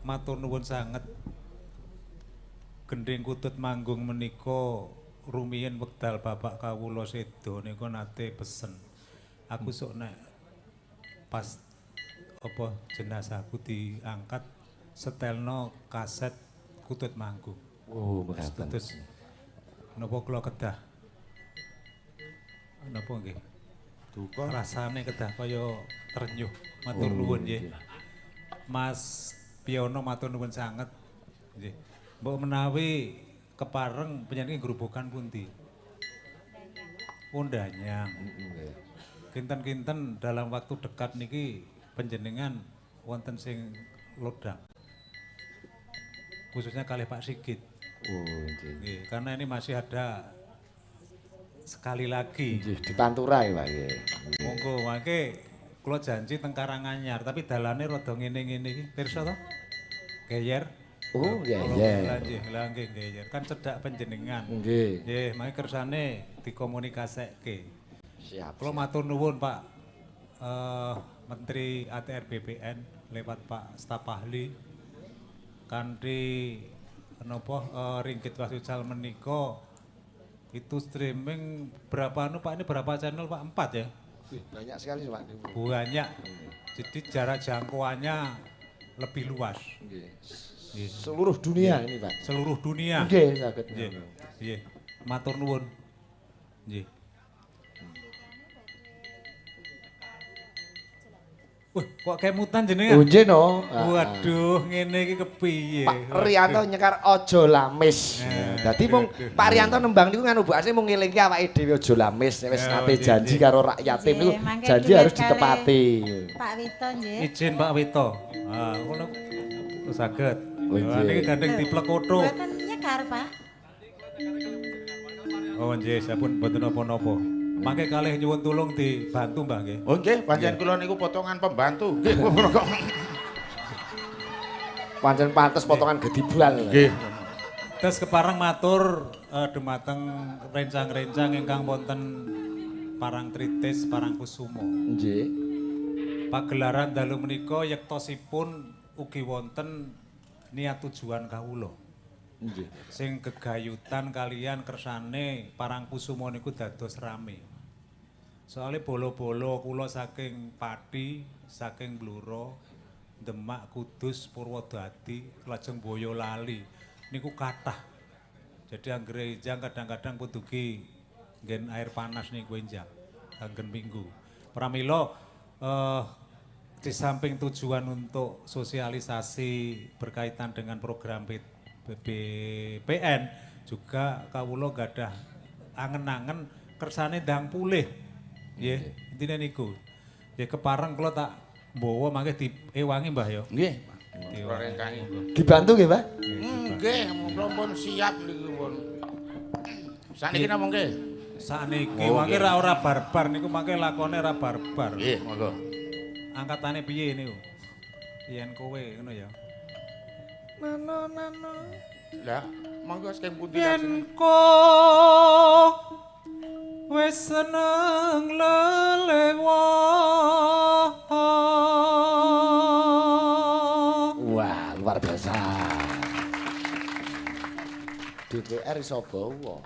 Matur nuwun sanget. Gendhing kutut manggung menika rumiyin wekdal bapak kawula seda nika nate pesen. Aku sok nek pas apa jenazahku diangkat setelno kaset kutut manggung. Oh, mekaten. Terus napa kula kedah? Napa nggih? Duka rasane kedah kaya trenyuh. Matur nuwun nggih. Mas Piono matur nuwun sanget. Nggih. Mbok menawi kepareng panjenengan grobogan pundi? Undanyang. Kinten-kinten dalam waktu dekat niki panjenengan wonten sing lodang. Khususnya kalih Pak Sigit. Oh, nggih. Nggih, karena ini masih ada sekali lagi. Nggih, di Pantura ya, Pak nggih. Monggo mangke kula janji teng Karanganyar, tapi dalane rada ngene-ngene iki. Pirsa to? Geyer. Oh, geyer. Nggih, lha nggih geyer. Kan cedhak panjenengan. Nggih. Nggih, mangke kersane dikomunikasekke. Siap. Kula matur nuwun Pak Menteri ATR BPN lewat Pak Staf Ahli kanthi napa Ringgit Wasucal menika itu streaming berapa anu Pak, ini berapa channel Pak? 4 ya? Wih, banyak sekali Pak. Banyak. Jadi jarak jangkauannya lebih luas. Nggih. Seluruh dunia ini Pak. Seluruh dunia. Nggih, saged. Nggih. Nggih. Matur nuwun. Nggih. Wah, kok kemutan jenengan? Nggih no. Waduh, ngene iki kepiye? Pak Rianto nyekar aja lamis. Dadi mung Pak Rianto nembang niku nganu Bu Asih mung ngelingke awake dhewe aja lamis. Wis nate janji karo rakyate niku janji harus ditepati. Pak Wito nggih. Izin Pak Wito. Ah, ngono saged. Niki gandeng diplekotho. Mboten nyekar, Pak. Oh nggih, sampun mboten napa-napa. Mangke kalih nyuwun tulung dibantu Mbah nggih. Oh nggih, pancen kula niku potongan pembantu. Nggih. Pancen pantes potongan gedibal. Nggih. Terus kepareng matur dumateng rencang-rencang ingkang wonten Parangtritis, Parangkusumo. Nggih. Pagelaran dalu menika yektosipun ugi wonten niat tujuan kawula. Nggih. Sing gegayutan kalian kersane Parangkusumo niku dados rame. Soale bolo-bolo kula saking Pati, saking Bluro Demak, Kudus, Purwodadi, lajeng Boyolali niku kathah. Jadi anggere enjang kadang-kadang kudugi nggen air panas niku enjang anggen minggu. Pramila di samping tujuan untuk sosialisasi berkaitan dengan program BPN juga kawula gadah angen-angen kersane ndang pulih. Nggih, intine niku. Ya kepareng kula tak mbawa mangke diewangi Mbah ya. Nggih. Kula rengkangi. Dibantu nggih, Mbah? Nggih, kula pun siap niku pun. Sakniki napa nggih? Sakniki mangke ra ora barbar niku mangke lakone ora barbar. Nggih, monggo. Angkatane piye niku? Yen kowe ngono ya. Nano nano. Lah, monggo saking pundi Yen kowe wis seneng lelewa. Wah, luar biasa. DPR iso bawa.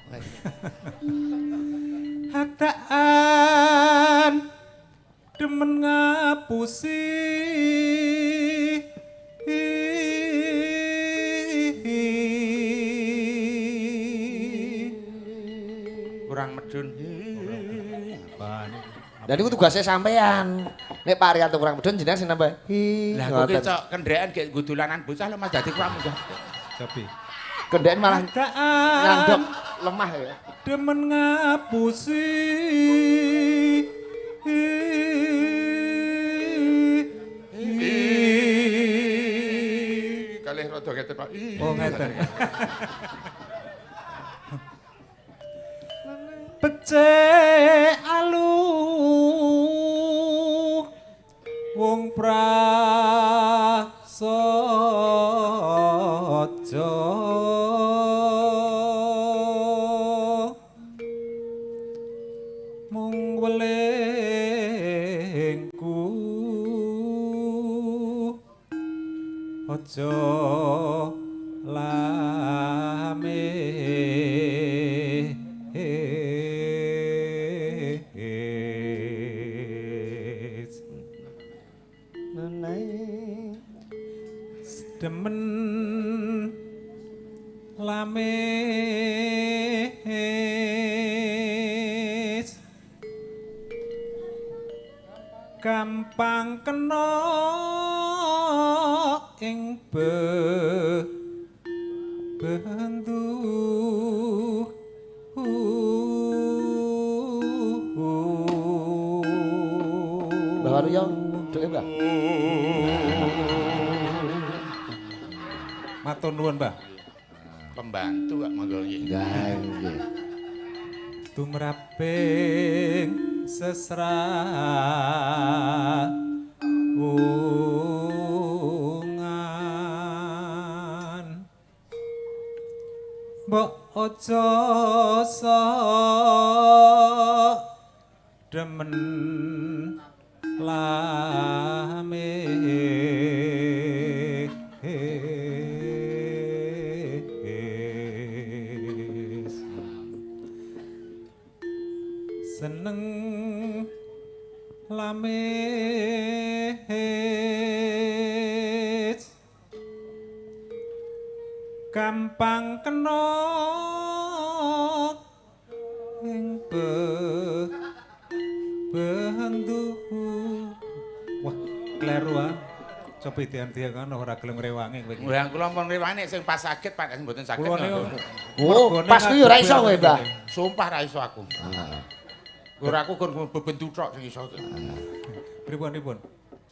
Hataan demen ngapusi. Kurang medun. Lah niku tugasnya sampean. Nek Pak Rianto kurang medun jenengan sing nambah. Lah kok cok kendhekan gek nggo dolanan bocah lho Mas dadi kurang munggah. Tapi kendhekan malah ngandhok lemah ya. Demen ngapusi. Kalih rada ngeten Pak. Oh ngeten. Becik alu wong prasaja mung welingku aja lame. Demen lamis gampang kena ing bendu. Mbah Waluyo, doke Mbah. Matur nuwun, Mbah. Pembantu kok monggo nggih. Lah nggih. Tumraping sesra ungan mbok aja sok demen lame. Seneng lamis gampang kena ing bendu. Wah, kleru ah. Coba dian-dian kan ora gelem ngrewangi kowe iki. Lah kula ampun ngrewangi sing pas saged Pak sing mboten saged. Oh, pas kuwi ora iso kowe, Mbah. Sumpah ra iso aku. Ora aku kon bebendu tok sing iso. Pripun pripun?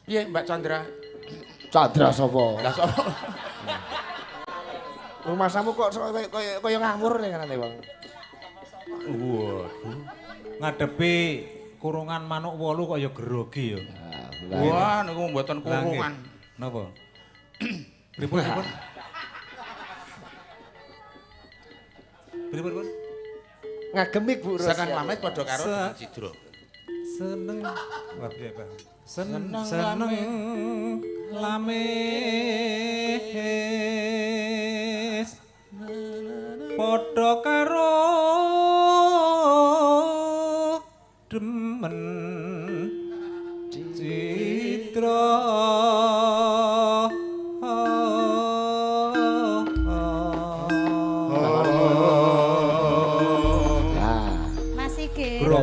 Piye Mbak Chandra? Chandra sapa? Lah sapa? Rumasamu kok kaya ngawur ning ngene, Bang. Waduh. Ngadepi kurungan manuk 8 kok ya grogi ya. Wah, niku mboten kurungan. Napa? Pripun pripun? Pripun pripun? Ngagemik Bu Ros. Seneng pamit padha karo Cidra. Seneng. Wah, piye, Pak? Seneng lamis padha karo demen Cidra.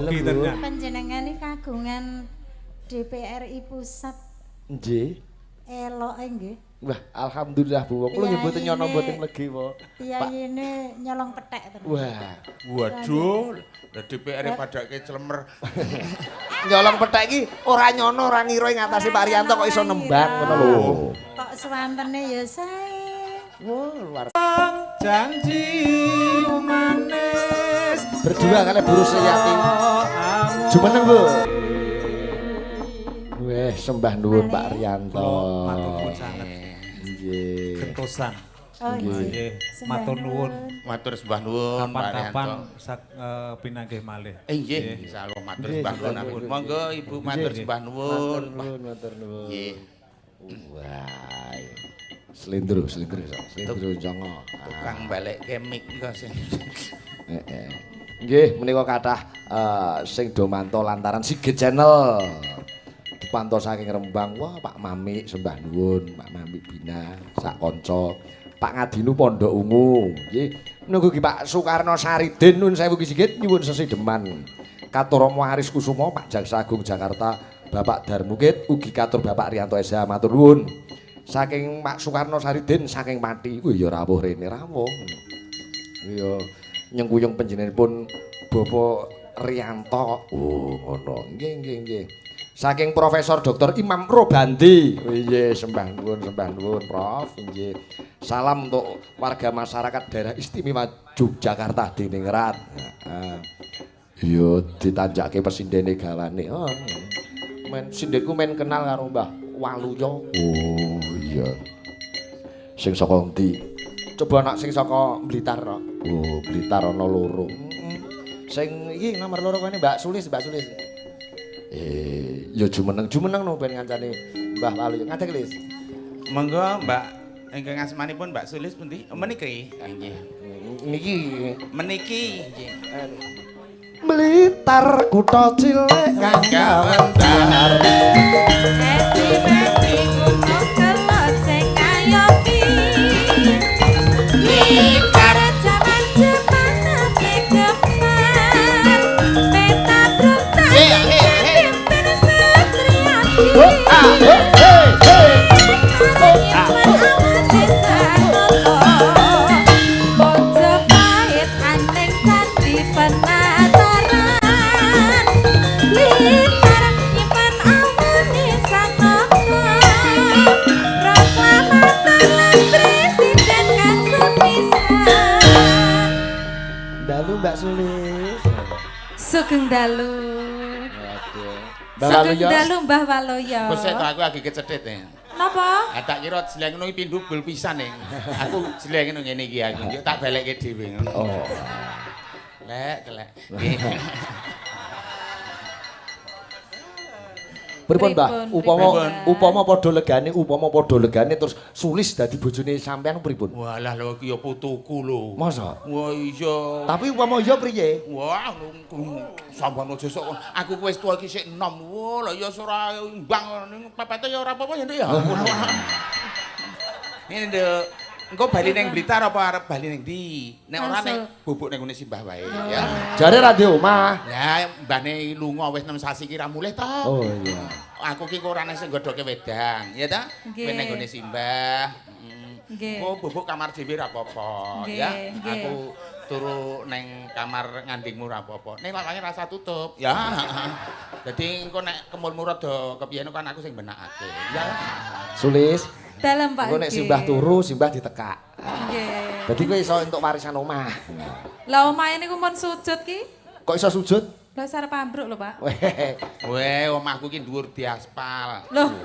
Grogi tenan. Panjenengan iki kagungan DPRI pusat. Nggih. Eloke nggih. Wah, alhamdulillah Bu. Kula nggih mboten nyono mboten legi, Po. Piyayine nyolong pethek terus. Wah, waduh, lah DPR padake clemer. Nyolong pethek iki ora nyono ora ngira ing atase Pak Rianto kok iso nembang ngono lho. Kok swantene ya sae. Wah, luar janji manis. Berdua kali Bu Rusiyati. Jumeneng, Bu. Weh, sembah nuwun Pak Rianto. Matur nuwun sanget. Nggih. Gentosan. Oh nggih. Matur nuwun. Matur sembah nuwun Pak Rianto. Kapan-kapan sak pinanggih malih. Nggih, insyaallah matur sembah nuwun. Monggo Ibu matur sembah nuwun. Matur nuwun. Nggih. Wah. Slendro, slendro, slendro jongo. Tukang balekke mic kok sing. Heeh. Nggih, menika kathah sing do manto lantaran Sigit Channel. Dipantau saking Rembang, wah Pak Mamik sembah nuwun, Pak Mamik Bina sak kanca, Pak Ngadinu Pondok Ungu, nggih. Nunggu ki Pak Soekarno Saridin nuwun sewu Ki Sigit nyuwun sesideman. Katur Romo Aris Kusumo, Pak Jaksa Agung Jakarta, Bapak Darmukit, ugi katur Bapak Rianto SH matur nuwun. Saking Pak Soekarno Saridin saking Pati, kuwi ya rawuh rene rawuh. Iya, nyengkuyung panjenenganipun Bapak Rianto. Oh, ngono. Nggih, nggih, nggih. Saking Profesor Dr. Imam Robandi. Nggih, sembah nuwun, Prof. Nggih. Salam untuk warga masyarakat daerah istimewa Yogyakarta Diningrat. Heeh. Iya, ditanjake pesindene gawane. Oh. Men sindenku men kenal karo Mbah Waluyo. Oh, iya. Sing saka endi? Coba anak sing saka Blitar kok. Oh, Blitar ana loro. Sing iki nomor loro kene Mbak Sulis, Mbak Sulis. Ya jumeneng-jumeneng no ben ngancane Mbah Waluyo. Ngadeg, Lis. Monggo Mbak ingkang asmanipun Mbak Sulis pundi? Meniki. Nggih. Niki meniki nggih. Blitar kutha cilik kang kawentar. Eti-meti kutha kelot sing ngayomi. Blitar jaman Jepang nate gemar. Peta brutal pimpin Satriadi. Mojopahit anting candi penataran. Blitar nyimpen awane sanaka. Proklamator lan presiden kang sepisan. Dalu Mbak Sulis. Sugeng dalu. Waduh. Mbah Sugeng Waluyo. dalu Mbah Waluyo. Kok sik to aku lagi kecethit e. Napa? Ah tak kira jeleng ngono iki pindhubul pisan e. Aku jeleng ngono ngene iki aku. Yo tak balekke dhewe ngono. Oh. Lek, kelek. Nggih. Pripun, Mbah? Upama padha legane, upama padha legane terus Sulis dadi bojone sampean pripun? Walah lho iki ya putuku lho. Masa? Wah iya. Tapi upama iya priye? Wah, sampean aja sok. Aku wis tuwa iki sik enom. Wah, lha ya ora imbang ning pepete ya ora apa-apa ya, Nduk ya. Ngene, Nduk. Engko bali ning Blitar apa arep bali ning ndi? Nek ora nek bubuk ning ngene simbah wae ya. Jare ra ndek omah. Lah, mbahne lunga wis 6 sasi ki ra mulih to. Oh iya. Aku ki kok ora ana sing nggodhoke wedang, ya ta? Kowe ning ngene simbah. Nggih. Oh, bubuk kamar dhewe ra apa-apa ya. Aku turu neng kamar ngandingmu ra apa-apa. Ning lawange rasa tutup ya. Dadi engko nek kemulmu rada kepiye kan aku sing benakake. Ya. Sulis. Dalem Pak. Engko nek simbah turu, simbah ditekak. Nggih. Dadi kowe iso entuk warisan omah. Lah omahe niku mun sujud ki? Kok iso sujud? Lah sarep ambruk lho, Pak. Weh, omahku ki dhuwur diaspal. Loh.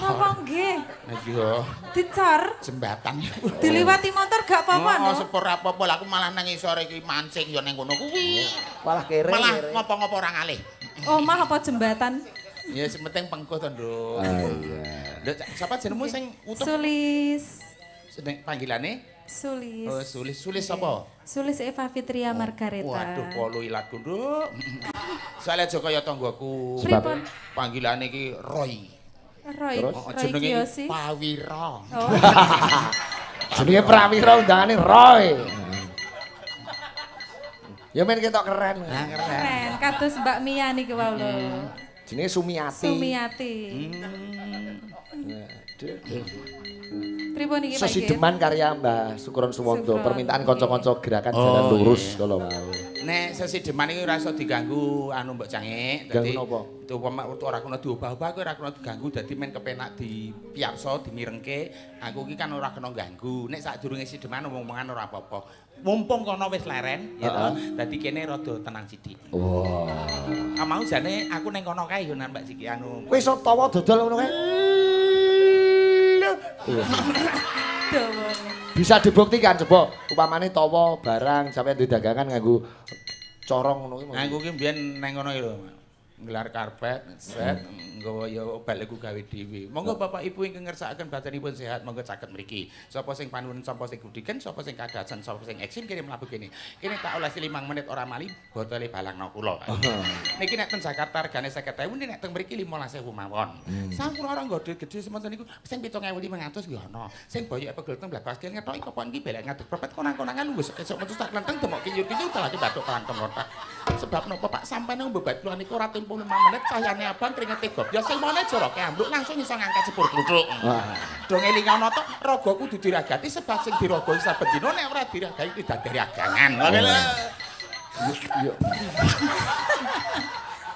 Napa nggih? Iya. Dicor jembatan. Diliwati motor gak apa-apa no. Oh, sepur apa-apa lah aku malah nang isore iki mancing ya ning kono kuwi. Malah kere. Malah ngopo-ngopo ora ngalih. Omah apa jembatan? Ya sing penting pengko to, Nduk. Ah iya. Nduk, sapa jenengmu sing utuh? Sulis. Seneng panggilane? Sulis. Oh, Sulis. Sulis sapa? Sulis Eva Fitria Margareta. Waduh, polo ilatku, Nduk. Soale aja kaya tanggoku. Pripun? Panggilane iki Roy. Roy. Oh, Roy jenenge Kiyoshi. Pawira. Oh. Jenenge Prawira undangane Roy. Ya men ketok keren. Nah, keren. Keren, kados Mbak Mia niki wau lho. Jenenge Sumiati. Sumiati. Aduh. Pripun iki Pak? Sesideman karya Mbah Sukron Suwondo, Sukron. Permintaan kanca-kanca gerakan jalan lurus kala wau. Nek sesideman iki ora iso diganggu anu Mbok Cangik. Ganggu napa? Upama ora kena diobah-obah kuwi ora kena diganggu dadi men kepenak dipiyarsa dimirengke. Aku iki kan ora kena ganggu. Nek sadurunge sideman omong-omongan ora apa-apa. Mumpung kono wis leren ya to. Dadi kene rada tenang sithik. Wah. Ah mau jane aku ning kono kae yo nang Mbak Siki anu. Kowe iso tawa dodol ngono kae? Dawane. Bisa dibuktikan coba upamane tawa barang sampeyan duwe dagangan nganggo corong ngono kuwi. Aku ki mbiyen nang kono lho. Nggelar karpet, set, nggawa ya baliku gawe dhewe. Monggo Bapak Ibu ingkang ngersakaken badanipun sehat, monggo caket mriki. Sapa sing panuwun, sapa sing gudiken, sapa sing kadasan, sapa sing eksim kene mlaku kene. Kene tak olesi 5 menit ora mali, botole balangno kula. Niki nek teng Jakarta regane 50.000, nek teng mriki 15.000 mawon. Sampun ora nggo gedhe semonten niku, sing 7.500 nggih ana. Sing boyoke pegel teng blabas ngethoki kopon iki belek ngadeg prepet konang-konangan wis esuk metu tak klenteng demok kiyur-kiyur talake bathuk kelanteng otak. Sebab napa Pak sampeyan mbebat kula niku ora tempo 5 menit cahayane abang kringete gobyos sing mone joroke ambruk langsung iso ngangkat sepur kluthuk. Do ngelingono to raga kudu diragati sebab sing diragoi saben dina nek ora diragai kuwi dadi ragangan. Ngono lho. Yo.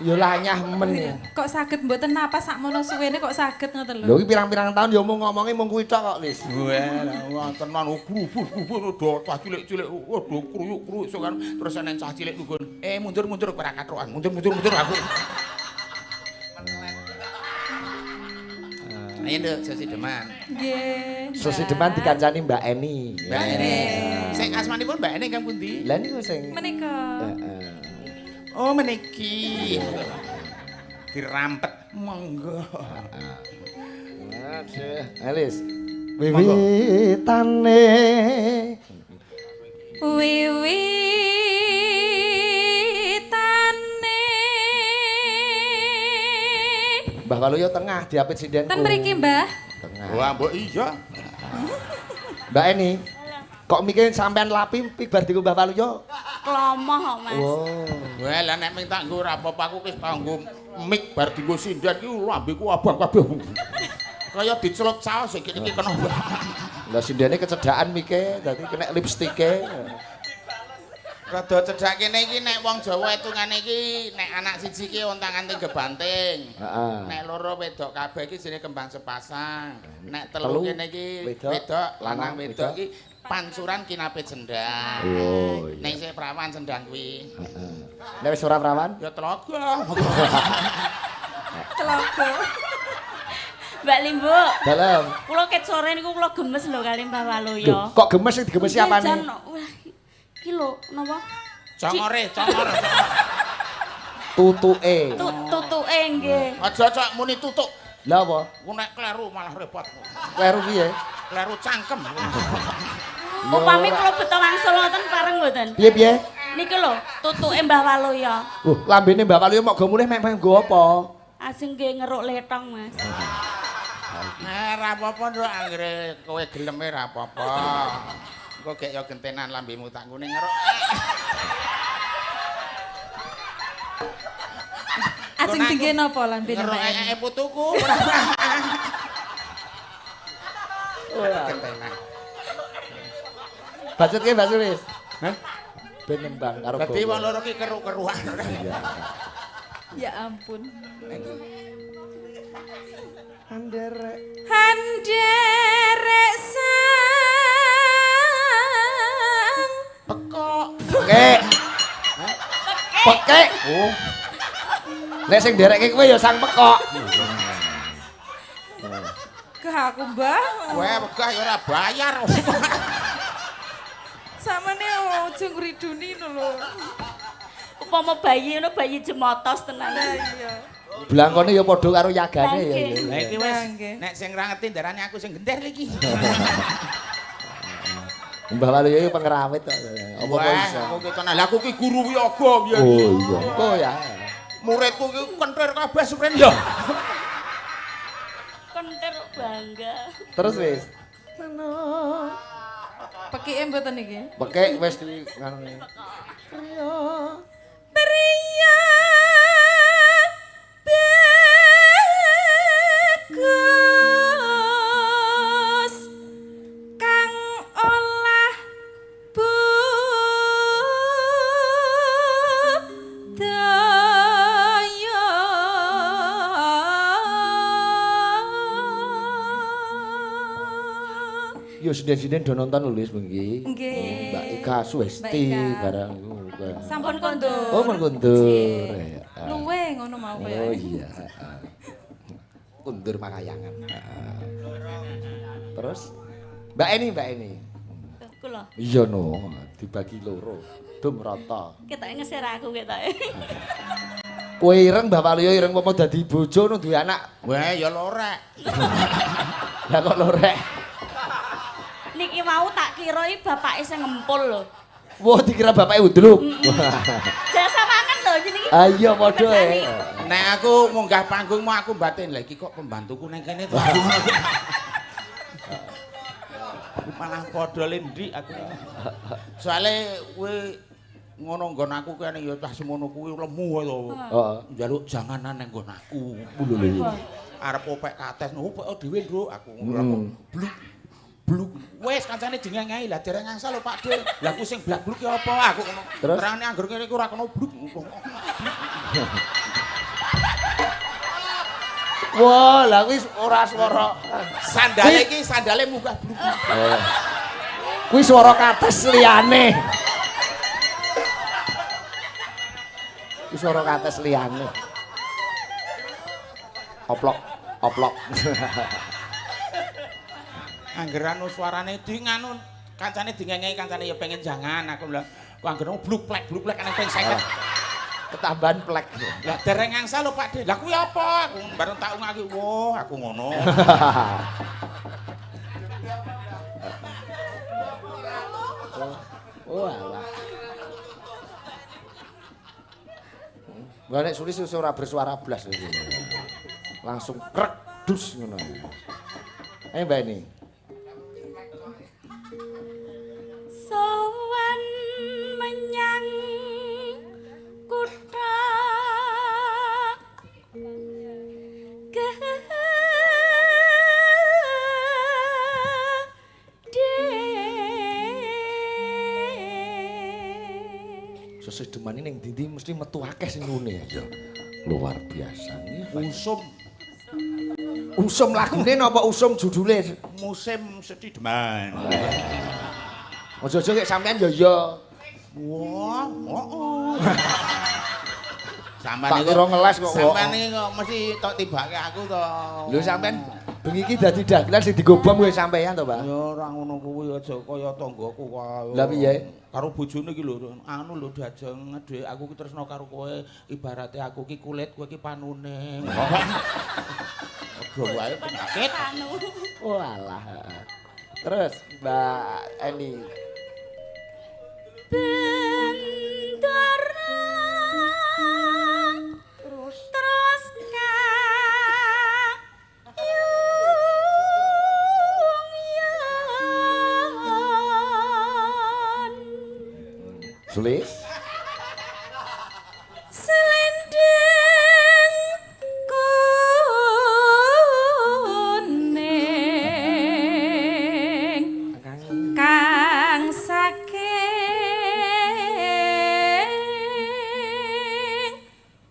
Yo lanyah men. Kok saged mboten napas sakmono suwene kok saged ngoten lho. Lho iki pirang-pirang tahun ya mung ngomongi mung kuwi tok kok wis. Wah, tenan grubur-grubur do cah cilik-cilik do kruyuk-kruyuk sok kan terus enen cah cilik nunggun. Mundur-mundur ora katrokan. Mundur-mundur aku. Ayo nduk sesideman. Nggih. Sesideman dikancani Mbak Eni. Mbak Eni. Sing asmanipun Mbak Eni ingkang pundi? Lah niku sing menika. Heeh. Oh meniki. Dirampet monggo. Aduh, Elis. Wiwitane wiwitane. Mbah Waluyo tengah diapit sindenku. Ten mriki, Mbah. Tengah. Wah, mbok iya. Mbak Eni. Kok mikir sampean lapi pik bar diku Mbah Waluyo? Klomoh kok, Mas. Oh. Wah, lah nek ming tak nggo ora apa-apa aku wis tau nggo mik bar dienggo sinden ki lambeku abang kabeh. Kaya dicelup saos iki iki kena. Lah sindene kecedhakan mike, dadi kena lipstike. Rada cedhak kene iki nek wong Jawa hitungane iki nek anak siji ki ontang-anting gebanting. Heeh. Nek loro wedok kabeh iki jenenge kembang sepasang. Nek telu kene iki wedok lanang wedok iki pancuran kinape sendang. Oh iya. Nek isih prawan sendang kuwi. Heeh. Nek wis ora prawan? Ya telaga. Telaga. Mbak Limbuk. Dalem. Kula ket sore niku kula gemes lho kali Mbah Waluyo. Kok gemes sing digemesi apane? Wah, iki lho napa? Congore, congor. Tutuke. Tutuke nggih. Aja cok muni tutuk. Lah apa? Ku nek kleru malah repot. Kleru piye? Kleru cangkem. Upami kula beto wangsul ngoten pareng mboten? Piye-piye? Niki lho, tutuke Mbah Waluyo. Lambene Mbah Waluyo mok go mulih mek nggo apa? Asing nggih ngeruk letong, Mas. Nah, ora apa-apa nduk anggere kowe geleme ora apa-apa. Engko gek ya gentenan lambemu tak nggone ngeruk. Ajeng tinggi napa lambene Mbak? Ngeruk ee putuku. Gentenan. Bacutke Mbak Sulis. Hah? Ben nembang karo. Dadi wong loro ki keru-keruan. Ya ampun. Handerek. Handerek sang pekok. Pekek. Pekek. Oh. Nek sing nderekke kowe ya sang pekok. Gah aku, Mbah. Kowe wegah ya ora bayar. Samane ojo ngriduni lho. Upama bayi ngono bayi jemotos tenan. Iya. Blangkone ya padha karo yagane ya. Lah iki wis nek sing ra ngerti ndarane aku sing gender iki. Mbah Waluyo iki pengrawit kok. Apa kok iso? Aku ki tenan. Lah aku ki guru wiyaga biyen. Oh iya. Kok ya. Muridku ki kentir kabeh supren ya. Kentir bangga. Terus wis. Pekike mboten iki? Pekik wis di nganune. Priya Priya Bagus kang olah budaya. Yo sinden-sinden do nonton lho Lis bengi. Nggih. Mbak Ika Suwesti barang iku. Sampun kondur. Oh, mun kondur. Luwe ngono mau kaya. Oh iya. Kundur makayangan. Terus Mbak Eni, Mbak Eni. Kula. Iya no, dibagi loro. Dum rata. Ketoke ngeser aku ketoke. Kowe ireng Mbah Waluyo ireng apa dadi bojo no duwe anak. Wah, ya lorek. Lah kok lorek? Niki mau tak kira iki bapake sing ngempul lho. Wah, dikira bapake udruk. Jasa mangan lho jenenge. Ah iya padha e. Nek aku munggah panggung mau aku batin lha iki kok pembantuku nang kene to. Malah padha lendik aku. Soale kowe ngono nggon aku kene ya cah semono kuwi lemu to. Heeh. Njaluk janganan nang nggon aku. Lho. Arep opek kates, opek dhewe, Nduk, aku ngono. Bluk. Bluk. Wis kancane dingengahi lah dereng angsal lho Pak De. Lah ku sing blak-bluk ki apa? Aku ngono. Terangane angger kene iku ora kena bluk. Wah, lah kuwi ora swara. Sandale iki sandale munggah bluk. Kuwi swara kates liyane. Kuwi swara kates liyane. Oplok, oplok. Angger anu suarane di nganu kancane dingengehi kancane ya pengen jangan aku lho. Ku angger bluk plek bluk plek ana ping 50. Ketambahan plek. Lah dereng angsal lho Pak De. Lah kuwi apa? Aku bareng tak ungaki. Wah, aku ngono. Oh alah. Lah nek sulis ora bersuara blas iki. Langsung krek dus ngono. Ayo Mbak ini. Sowan menyang kutha gedhe. Sesih demane ning ndi-ndi mesti metu akeh sing ngene ya. Luar biasa. Usum. Usum lagune napa usum judule? Musim Sedih Deman. Ojo-ojo kek sampean ya ya. Wah, heeh. Sampeyan Tak kira ngeles kok. Sampeyan iki kok mesti tok tibake aku to. Lho sampean bengi iki dadi dagelan sing dienggo bom kowe sampean to, Pak? Ya ora ngono kuwi aja kaya tanggaku kae. Lah piye? Karo bojone iki lho, anu lho dajeng Dik, aku ki tresno karo kowe, ibarate aku ki kulit, kowe ki panune. Padha wae penyakit. Oh alah. Terus Mbak Eni. Bendara terus terus kayung Sulis selendang kuning kang saking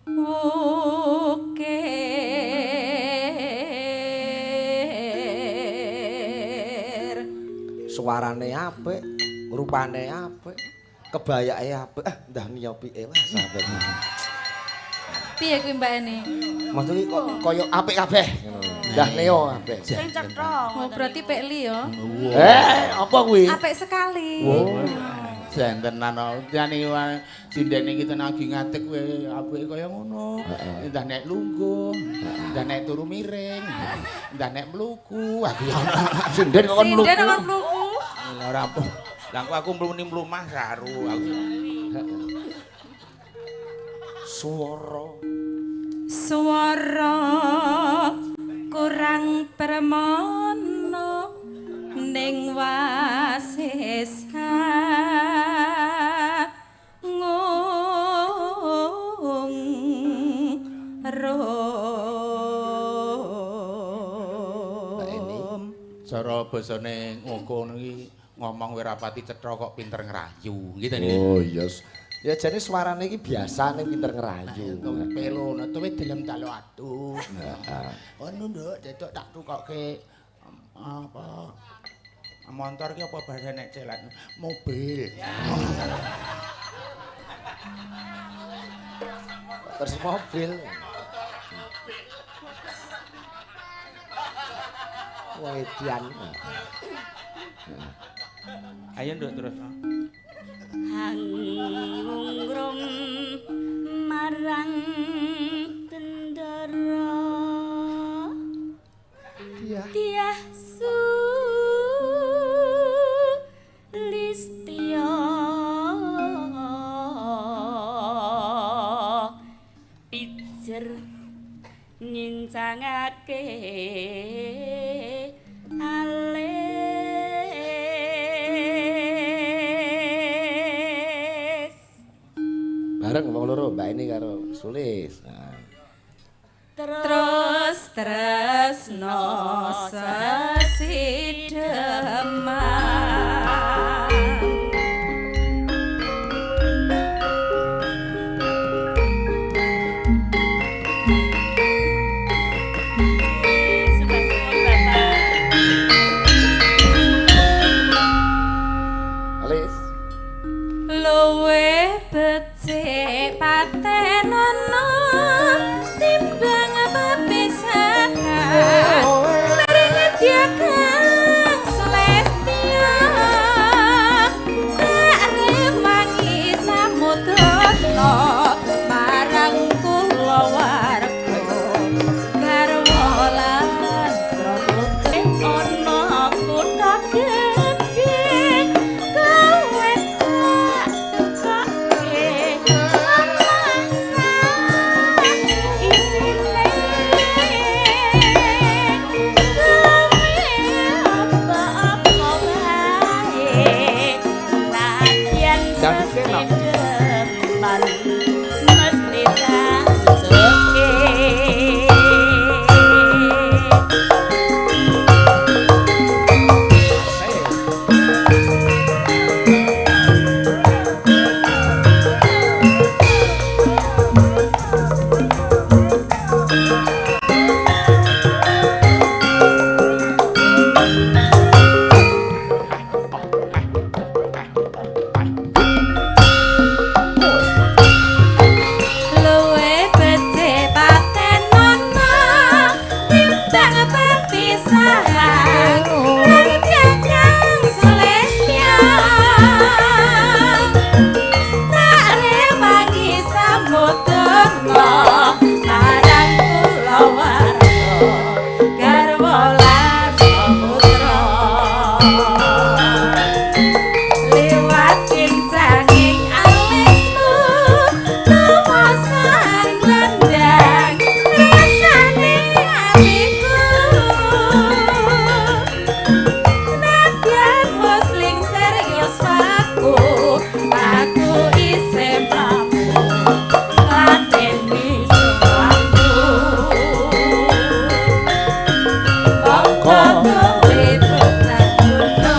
ukir. Suarane apik, rupane apik, kebayake apik. Ah, ndah niyopi wah sampe. Piye kuwi Mbak Eni? Maksud iki kok kaya apik kabeh ngono. Ndah neo kabeh. Sing cetha. Oh, berarti Pekli ya. Eh, apa kuwi? Apik sekali. Jentenan jane sinden iki tenan lagi ngadeg kowe apike kaya ngono. Ndah nek lungguh, ndah nek turu miring, ndah nek mluku. Aku ya sinden kok kon mluku. Sinden kok mluku. Ora apa. Lah kok aku mluni mlumah saru aku. Swara swara kurang permono ning wasesa. Cara basane ngono iki ngomong wirapati cetha kok pinter ngrayu gitu niki. Oh iya. Ya jane suarane iki biasa ning pinter ngrayu. Pelo tuwe delem talo atuh. Heeh. Ono nduk dedok tak tukoke apa motor ki apa bahasa nek celat mobil. Terus mobil. Wedian. Ayo nduk terus. Hangrum marang bendara. Tiah Sulistya pijer nyincangake alis. Bareng wong loro Mbak ini karo Sulis. Nah. Terus tresno sesideman. Luwe becik patenono timbang pepisahan ring kang Celestia tak rewangi samudana marang kulawarga garwa lan ana kutha gedhe kowe tak tukoke lemasa isine kowe apa-apa wae nadyan sesideman mesti tak joke. Luwe becik patenono timbang pepisahan ring kang Celestia tak rewangi samudana marang kulawarga garwa lan putra liwat kincanging alismu lumasan glendang rasane atiku nadyan wis lingsir yuswaku aku isih mampu ngladeni suwaku mongko kowe bocah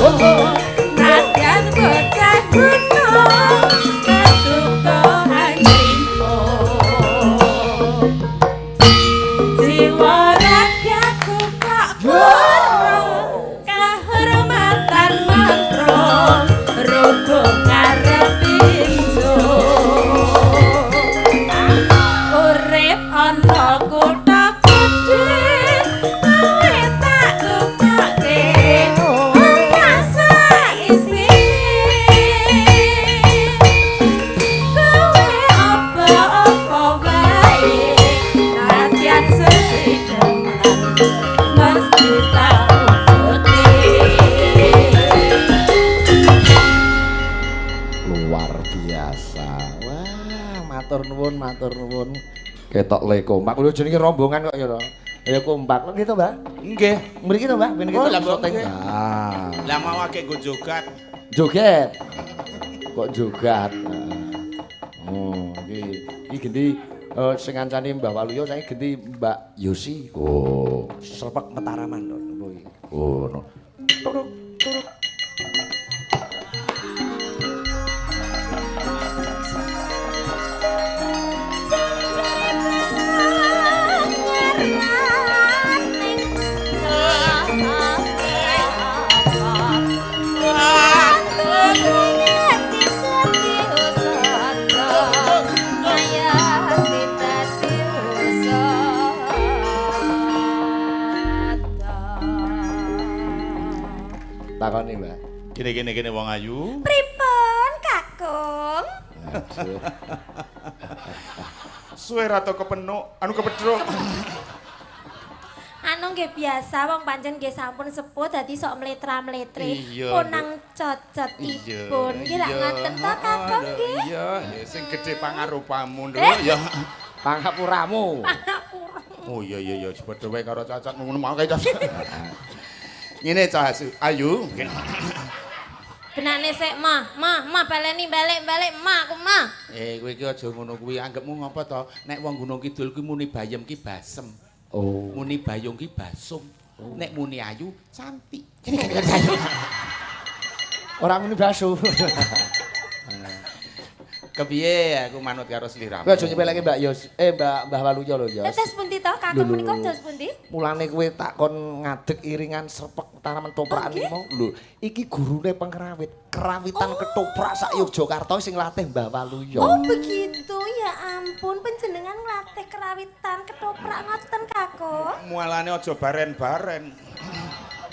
gunung nadyan bocah gunung paduka anggrimo jiwa ragaku kok burung kahormatan mantra rugo ngarep urip ana kutha gedhe kowe tak tukoke lemasa isine kowe apa-apa wae nadyan sesideman mesti tak wujude. Luar biasa. Wah, matur nuwun, matur nuwun. Ketok le kompak. Lho jenenge rombongan kok ya to. Ya kompak. Lho gitu, Mbah. Nggih. Mriki to, Mbah, ben Oh, ketok lah, syuting. nggih. Ah. Lah mau akeh nggo jogat. Joget. Kok jogat. Oh, iki genti sing ngancani Mbah Waluyo saiki genti Mbak Yosi. Oh, serpek Mataraman lho napa iki. Oh, no. Turuk turuk. Takoni, Mbak. Kene wong ayu. Pripun, Kakung? Aduh. Suwe rata kepenuk, anu kepedruk. Anu nggih biasa wong pancen nggih sampun sepuh dadi sok mletra-mletre ponang cocotipun. Nggih lak ngoten to, Kakung nggih? Iya, sing gedhe pangarupamu, Nduk. Ya. Pangapuramu. Pangapura. Oh iya iya iya, padha wae karo cocot ngono mau kae cocot. Ngene cah ayu. Benane sik, Mah. Mah baleni balik-balik, Mah aku mah. Kowe iki aja ngono kuwi. Anggepmu ngopo to? Nek wong Gunung Kidul kuwi muni bayem ki basem. Oh. Muni bayung ki basung. Nek muni ayu cantik. Ora muni basu. Kepiye aku manut karo sliramu. Kowe aja nyepeleke Mbak Yos, Mbak Mbah Waluyo lho, Yos. Terus pundi to Kakung menika terus pundi? Mulane kowe tak kon ngadeg iringan serpek tanaman toprakan iki mau. Lho, iki gurune pengrawit, kerawitan ketoprak sak Yogyakarta sing latih Mbah Waluyo. Oh, begitu ya ampun, panjenengan nglatih kerawitan ketoprak ngoten Kakung. Mualane aja baren-baren.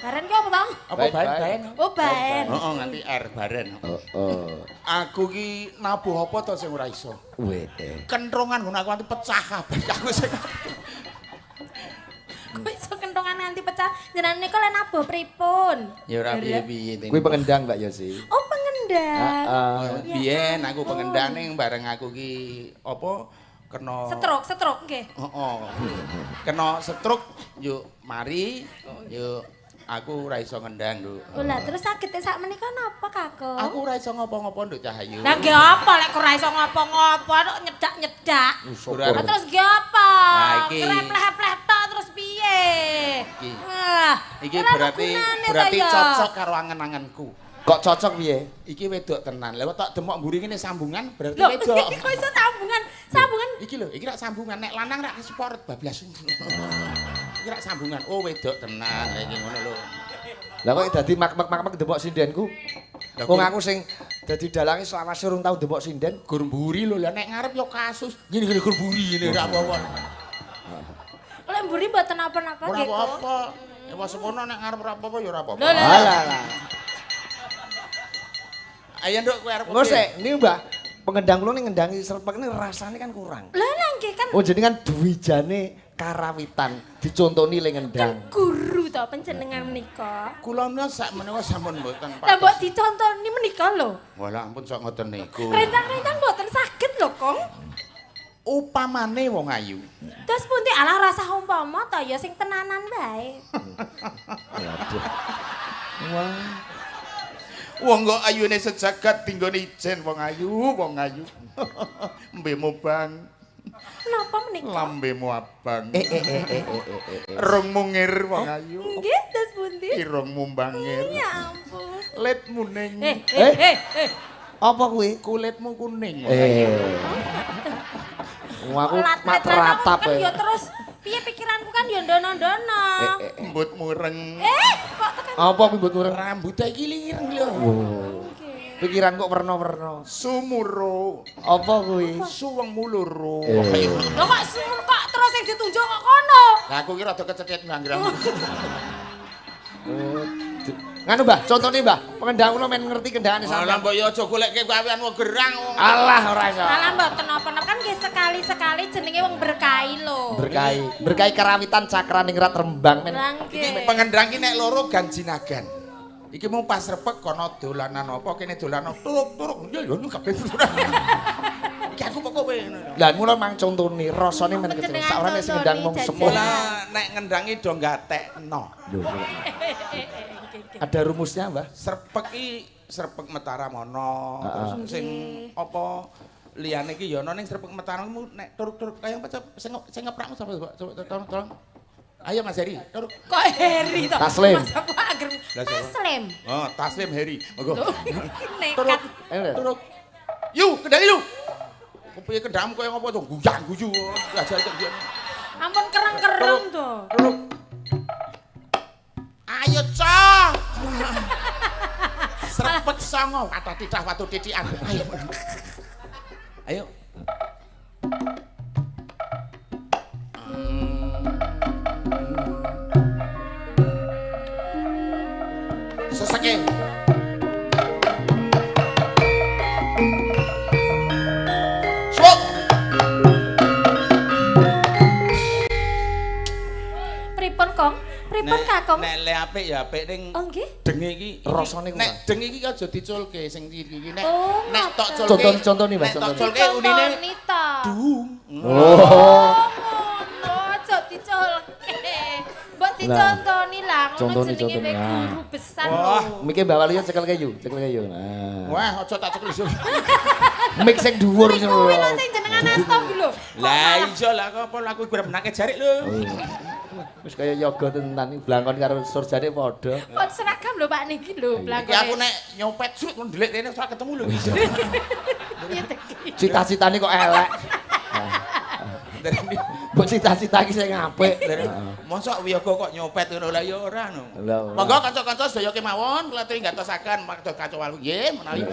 Baren ki apa, Bang? Apa baen-baen? Oh, baen. Heeh, nganti R baren. Heeh. Aku ki nabuh apa to sing ora iso? Wete. Kentrongan ngono aku nganti pecah kabeh aku sing. Kok iso kentongan nganti pecah? Jenengan nika lek nabuh pripun? Ya ora piye-piye. Kuwi pengendang Mbak Yosi. Oh, pengendang. Heeh. Biyen aku pengendang ning bareng aku ki apa kena stroke, nggih. Heeh. Kena stroke yuk mari yuk aku ora iso ngendang, Nduk. Oh lah, terus sagete sak menika napa, Kakung? Aku ora iso ngopo-ngopo, Nduk Cahayu. Lah nggih apa lek ora iso ngopo-ngopo, tok nyedak-nyedak. Lah terus nggih apa? Krepleh-pleh tok terus piye? Iki. Iki berarti cocok karo angen-angenku. Kok cocok piye? Iki wedok tenan. Lah tok demok mburi ngene sambungan berarti Loh, wedok. Iki kok iso sambungan? Sambungan iki lho, iki rak sambungan nek lanang rak sport bablas. Iki rak sambungan. Oh, wedok tenan. Lah iki ngono lho. Lah kok dadi mak-mak demok sindenku? Wong aku sing dadi dalange selawase urung tau demok sinden. Gur mburi lho. Lah nek ngarep yo kasus. Ngene-ngene gur mburi ngene ora apa-apa. Lek mburi mboten napa-napa nggih kok. Ora apa-apa. Nek semono nek ngarep ora apa-apa ya ora apa-apa. Alah lah. Ayo Nduk kowe arep. Engko sik, niku Mbah, pengendang kula ning ngendangi serpek ini rasane kan kurang. Lah lah nggih kan. Oh jenengan dwijane karawitan dicontoni le ngendang. Kan guru to panjenengan menika. Kula menika sak menika sampun mboten Lah mbok dicontoni menika lho. Walah ampun sok ngoten niku. Rencang-rencang mboten saged lho, Kong. Upamane wong ayu. Terus pundi alah rasah umpama to ya sing tenanan wae. Waduh. Wah. Wong kok ayune sejagat tinggone ijen wong ayu, wong ayu. Mbemo bang. Napa menika? Lambemu abang. Rungmu ngir wong ayu. Nggih, terus pundi? Irungmu bangir. Ya ampun. Litmu ning. Apa kuwi? Kulitmu kuning. Wong aku mak teratap kan ya terus piye pikiranku kan ya ndono-ndono. Mbutmu reng. Kok tekan apa kuwi mbut mureng? Rambute iki lireng lho. Pikiran kok werna-werna. Sumuro. Apa kuwi? Suwengmu loro. Lho kok sumur kok terus sing ditunjuk kok kono? Lah aku ki rada kecethit nanggrang. Nganu Mbah, contone Mbah, pengendang kula men ngerti kendangane sampean. Lah mbok ya aja golekke gawean wong gerang. Alah ora iso. Alah mboten napa-napa kan nggih sekali-sekali jenenge wong berkahi lho. Berkahi. Berkahi karawitan cakraningrat Rembang men. Iki pengendang ki nek loro ganjinagan. Iki mung pas repek kono dolanan apa kene dolanan turuk-turuk. Ya ya kabeh. Iki aku kok kowe ngono. Lah mula mang contone rasane men kecil. Saorane sing ngendang mung sepuh. Lah nek ngendangi do gatekno. Lho. Ada rumusnya, Mbah? Srepek iki srepek Mataram ana, terus sing apa liyane iki ya ana ning srepek Mataram nek turuk-turuk kaya sing sing ngeprakmu sapa coba tolong tolong. Ayo Mas Heri, turuk. Kok Heri to? Taslim. Mas aku agar Taslim. Oh, Taslim Heri. Monggo. Nekat. Turuk. Yu, kendali yu. Kepiye kendhamu kaya ngopo to? Guyang-guyu. Gajah iki biyen. Ampun kereng-kereng to. Turuk. Ayo, Cah. Srepek songo, wadah titah watu titikan. Ayo. Ayo. Seseke. Suwuk. Pripun, Kong? Pripun, Kakung? Nek le apik ya apik ning. Oh, nggih. Denge iki rasane kuwi. Nek denge iki aja diculke sing iki. Nek nek tok culke. Contoh-contoh nih, Mas. Nek tok culke unine dung. Oh. Ngono, aja diculke. Mbok dicontoni lah, ngono jenenge guru besar lho. Mike Mbak Waluyo cekel keyu, cekel keyu. Nah. Wah, aja tak cekel iso. Mik sing dhuwur ngono. Kuwi lho sing jenengan asta kuwi lho. Lah iya lah kok apa aku grebnake jarik lho. Wis kaya yoga tenan iki blangkon karo surjane padha. Kok seragam lho Pak niki lho blangkon. Iki aku nek nyopet sut ndelik rene ora ketemu lho. Piye teki? Cita-citane kok elek. Mbok cita-cita iki sing apik. Mosok wiyaga kok nyopet ngono lah ya ora no. Monggo kanca-kanca sedaya kemawon kula aturi nggatosaken makedha kaca walu nggih menawi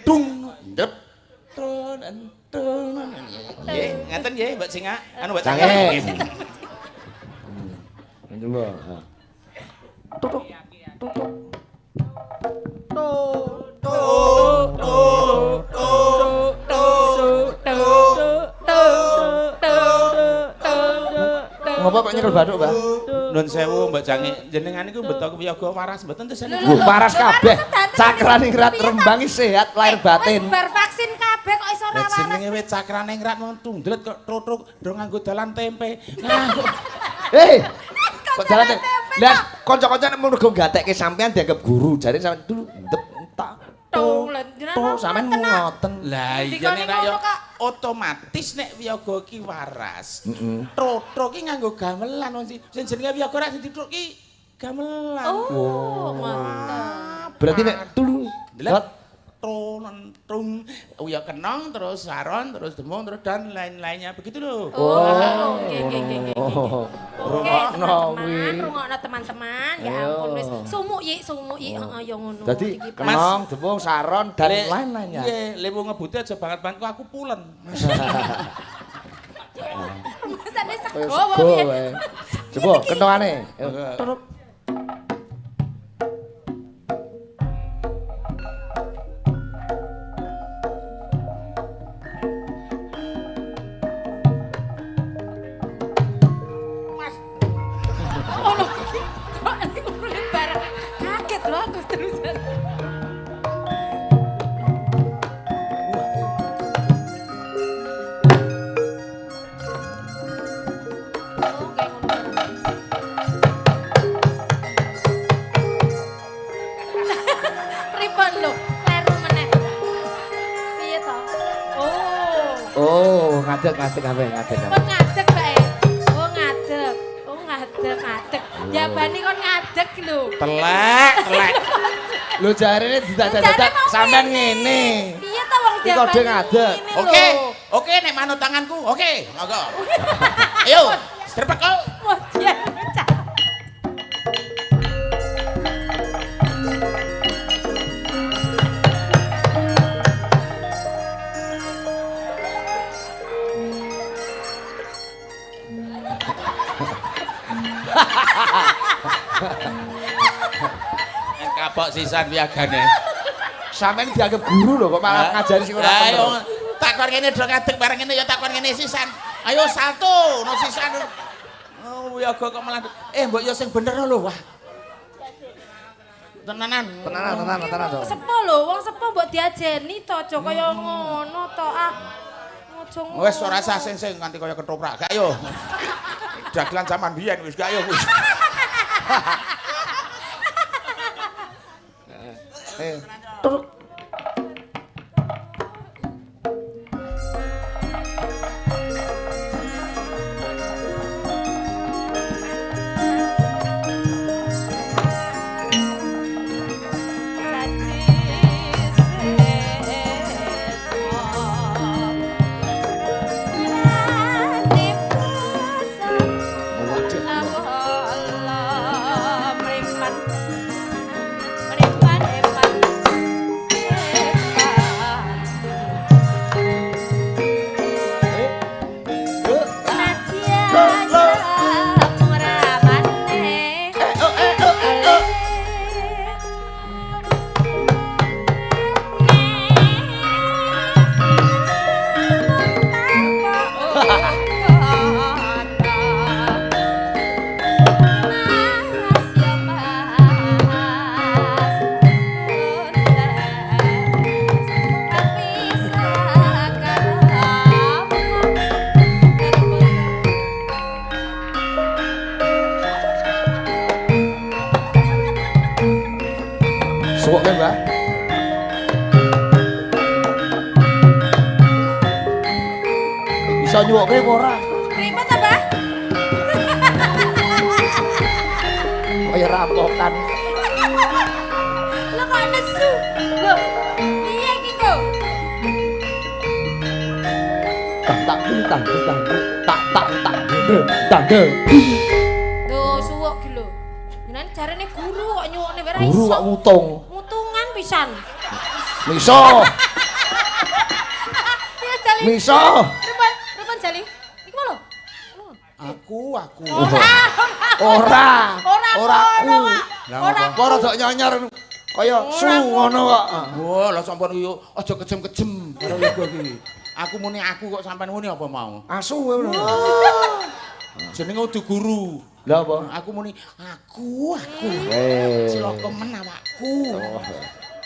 dung ndep tron entun. Nggih, ngaten nggih Mbak Singa. Anu Mbak Sange. Coba. Tutuk. Tutuk. To to to to to to to to. Ngopo kok nyekel bathuk, Mbah? Nun sewu Mbak Jange, jenengan niku beto wiyaga waras mboten to seneng. Waras kabeh. Cakraningrat Rembang iki sehat lahir batin. Wis bar vaksin kabeh kok iso ora waras. Jenenge wis cakraningrat mung tundlet kok trutruk do nganggo dalan tempe. Hei. Kok dalan tempe? Lah kanca-kanca nek mergo gatekke sampean dianggap guru, jare sampean dulu ndep tak to sampean ngoten. Lah iya nek yo otomatis nek wiyaga ki waras. Trotro ki nganggo gamelan wong sing jenenge wiyaga rak sing ditruk ki gamelan. Oh, ngoten. Berarti nek tulu ndelok tronentung wiya kenong terus saron terus demung terus dan lain-lainnya begitu loh. Oh, oke oke oke. Rungokno kuwi. Rungokno teman-teman. Ya ampun wis sumuk yi, sumuk yi heeh ya ngono. Dadi kenong, demung, saron dan lain-lainnya. Nggih, lewu ngebute aja banget-banget kok aku pulen. Masane sego wae. Coba kentongane. Terus ngadeg kabeh ngadeg. Kon ngadeg bae. Oh ngadeg. Oh ngadeg ngadeg. Jabane kon ngadeg lho. Telek, telek. Lho jarene didadak-dadak sampean ngene. Piye to wong jabane? Kode ngadeg. Oke, oke nek manut tanganku. Oke, monggo. Ayo, srepek kok. Modyan pecah. Kapok sisan wiyagane. Sampeyan dianggap guru lho kok malah ngajari sing ora bener. Takon ngene do ngadeg bareng ngene ya takon ngene sisan. Ayo salto no sisan. Oh wiyaga kok malah mbok ya sing bener lho wah. Tenanan. Tenanan tenanan tenanan. Sepo lho wong sepo mbok diajeni to aja kaya ngono to ah. Aja ngono. Wis ora usah sing-sing nganti kaya ketoprak. Gak yo. Dagelan zaman biyen wis gak yo wis. Truk. Suwuke, Mbah. Iso nyuwuke apa ora? Pripun ta, Mbah? Kaya rampokan. Lho kok nesu? Lho, piye iki kok? Tak tak tak tak tak tak tak. Tuh suwuk ki lho. Jenengan jarene guru kok nyuwukne ora iso. Guru kok mutung. Mutungan pisan. Miso. Ya jali. Miso. Rupan jali. Iku lho. Aku. Ora. Ora ku. Ora kok rada nyonyor kaya su ngono kok. Wah, lah sampun yo aja kejem-kejem karo yoga iki. Aku muni aku kok sampean muni apa mau? Asu kowe. Jenenge udu guru. Lah apa? Aku muni aku. Cilaka men awakku.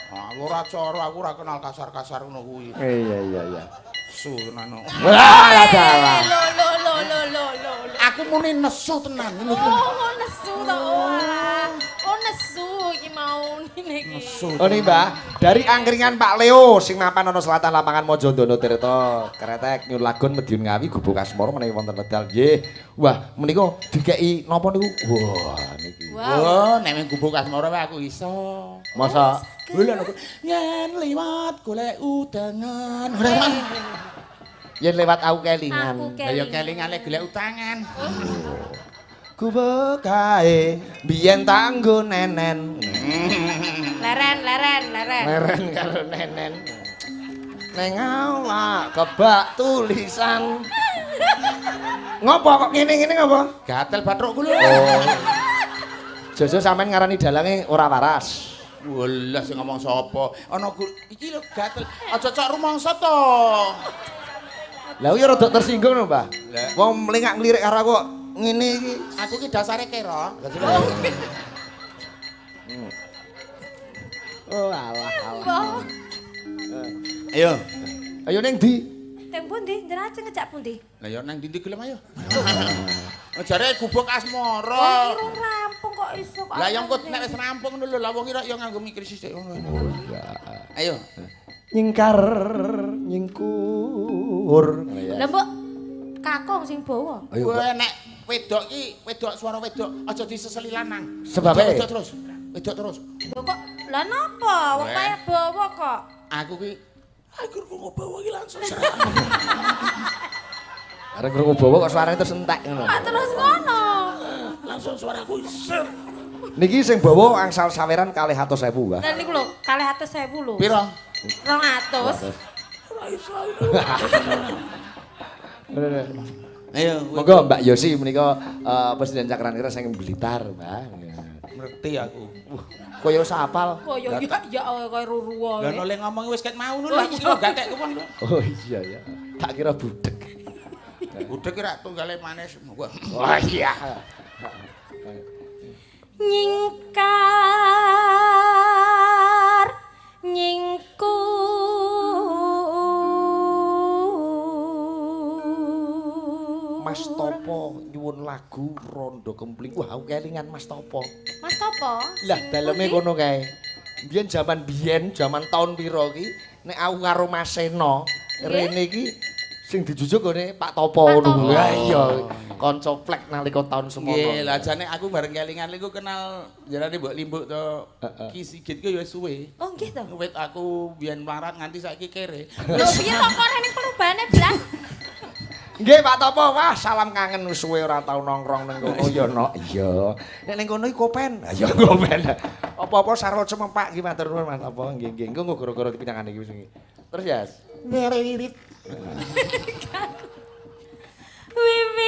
Ah, ora cara aku ora kenal kasar-kasar ngono kuwi. Iya. Su tenan. Wah, dalah. Lho lho lho lho lho. Aku muni nesu tenan ngono kuwi. Oh, nesu to ora. Oh, nesu iki mau ngene iki. Nesu. Oh niki, Mbah, dari angkringan Pak Leo sing mapan ana selatan lapangan Mojondono Tirta, Kretek Nyun Lagon Madiun Ngawi Gubuk Asmara menawi wonten wedal. Nggih. Wah, menika dikeki napa niku? Wah, niki. Wah, nek mung Gubuk Asmara wae aku iso. Masa golek yen liwat golek udangan. Yen lewat aku kelingan. Lah ya kelingane golek utangan. Gubuk kae biyen tanggo nenen. Leren. Leren karo nenen. Neng awak kebak tulisan. Ngopo kok ngene-ngene ngopo? Gatel bathukku lho. Oh. Jojo sampean ngarani dalange ora waras. Walah sing ngomong sapa? Ana iki lho gatel. Aja cok rumangsa to. Lah ya rada tersinggung lho, Mbah. Wong mlengak-ngelirik karo aku kok ngene iki. Aku iki dasare kera. Oh alah alah. Ayo. Ayo ning ndi? Teng pundi? Jenengan ajeng ngejak pundi? Lah ya nang ndi gelem ayo. Jare Gubuk Asmara. Wong ki rampung kok iso kok. Lah ya engko nek wis rampung ngono lho, lah wong iki ya nganggo mikir sithik ngono. Oh iya. Ayo. Nyingkar nyingkur. Lah mbok kakung sing bawa. Kowe nek wedok iki, wedok suara wedok aja diseseli lanang. Sebabe wedok terus. Wedok terus. Lho kok lah napa? Wong kaya bawa kok. Aku ki aku krungu bawa iki langsung serang. Arep krungu bawa kok suarane terus entek ngono. Kok terus ngono. Langsung suaraku ser. Niki sing bawa angsal saweran 200.000, Mbah. Lah niku lho, 200.000 lho. Piro? 200. Ora iso. Ayo, monggo Mbak Yosi menika Presiden Cakran Kira saking Blitar, Mbah. Ngerti aku. Kaya wis apal. Kaya ya kaya ruruwa. Lah oleh ngomong wis ket mau ngono lho aku ki gatek wong lho. Oh iya ya. Tak kira budek. Budek ki rak tunggale manis. Wah iya. Nyingkar nyingkur. Mas Topo nyuwun lagu Rondo Kempling. Wah, aku kelingan Mas Topo. Mas Topo? Lah daleme kono kae. Biyen jaman biyen, jaman taun pira ki nek aku karo Mas Seno rene iki sing dijujuk gone Pak Topo ngono. Lah iya, kanca plek nalika taun semono. Nggih, lah jane aku bareng kelingan iku kenal jarane Mbok Limbuk to Ki Sigit ku ya wis suwe. Oh nggih to. Wit aku biyen melarat nganti saiki kere. Lho piye to kok ning perubahane blas? Nggih Pak Topo, wah salam kangen wis suwe ora tau nongkrong ning kono ya nok. Iya. Nek ning kono iki kopen. Ya kopen. Apa-apa sarwa cemempak iki matur nuwun Mas Topo. Nggih nggih, engko gara-gara dipinangane iki wis. Terus ya. Wiwitane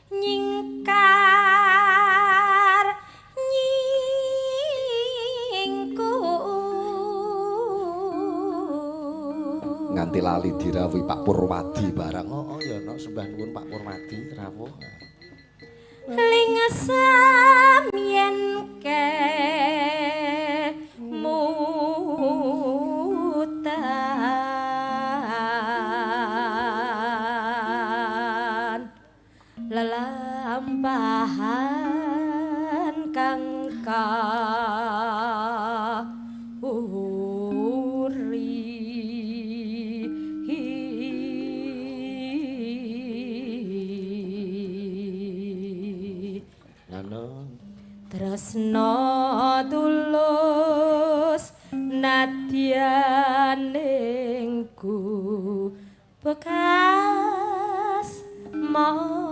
nyingkar nyingku nganti lali dirawuhi Pak Purwadi barang. Oh, oh ya nok sembah nuwun Pak Purwadi rawuh. Ling samyen kemutan lelampahan kang kauri. Tresno tulus nadyaningku bekas mara.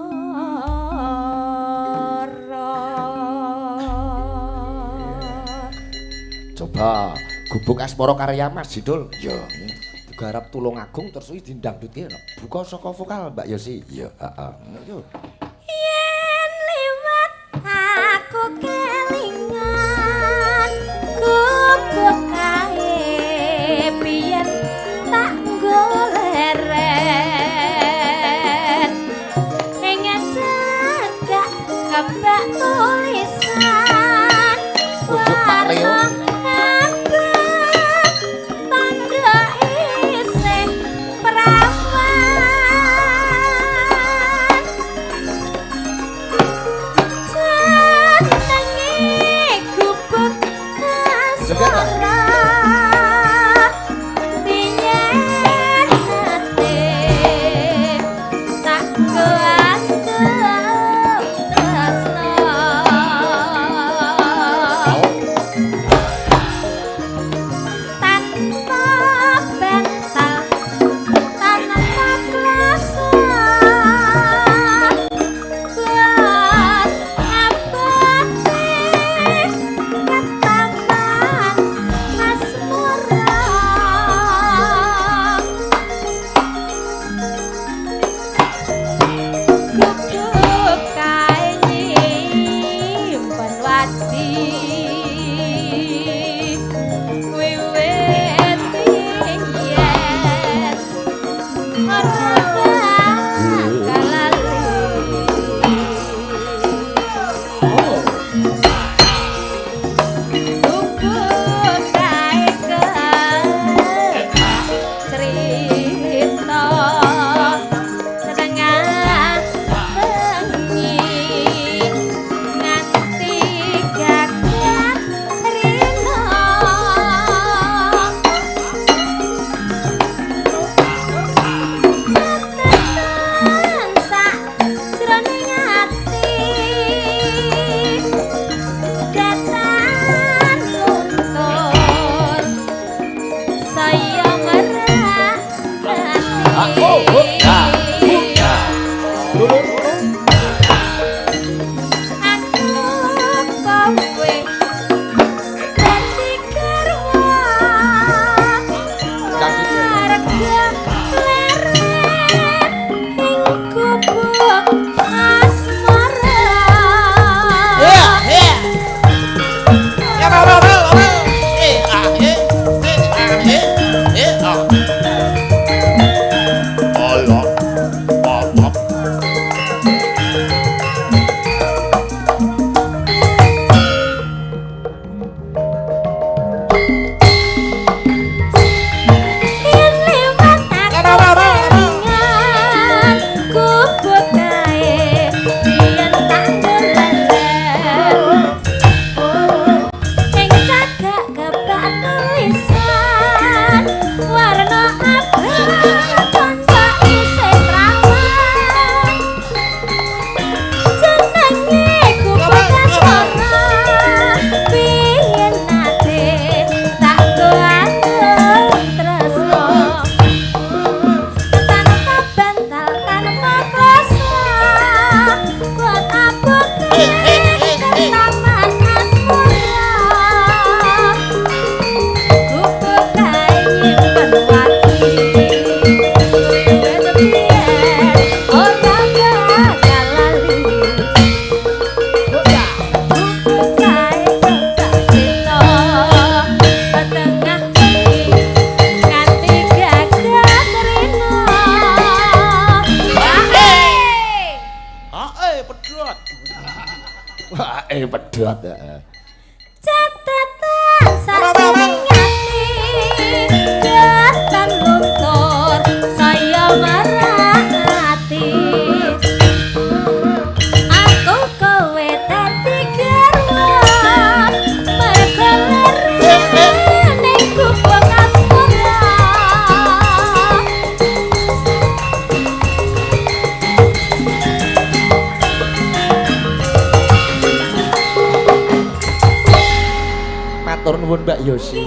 Coba Gubuk Asmara karya Mas Jidul. Ya, digarap Tulungagung terus iki dindangdutke. Buka saka vokal Mbak Yosi. Ya, heeh. Yo. Yen liwat aku kelingan gubuk kae biyen tak goleren ing cagak kebak tulisan Ujuk Pak Leo. Tandha isih prawan jenenge gubuk asmara biyen nate tak kuanggep tresno. Pedhot, heeh. Catatan sajroning ati datan luntur saya marah ati. Aku kowe dadi garwa mergo leren ning gubuk asmara. Matur nuwun Mbak Yosi.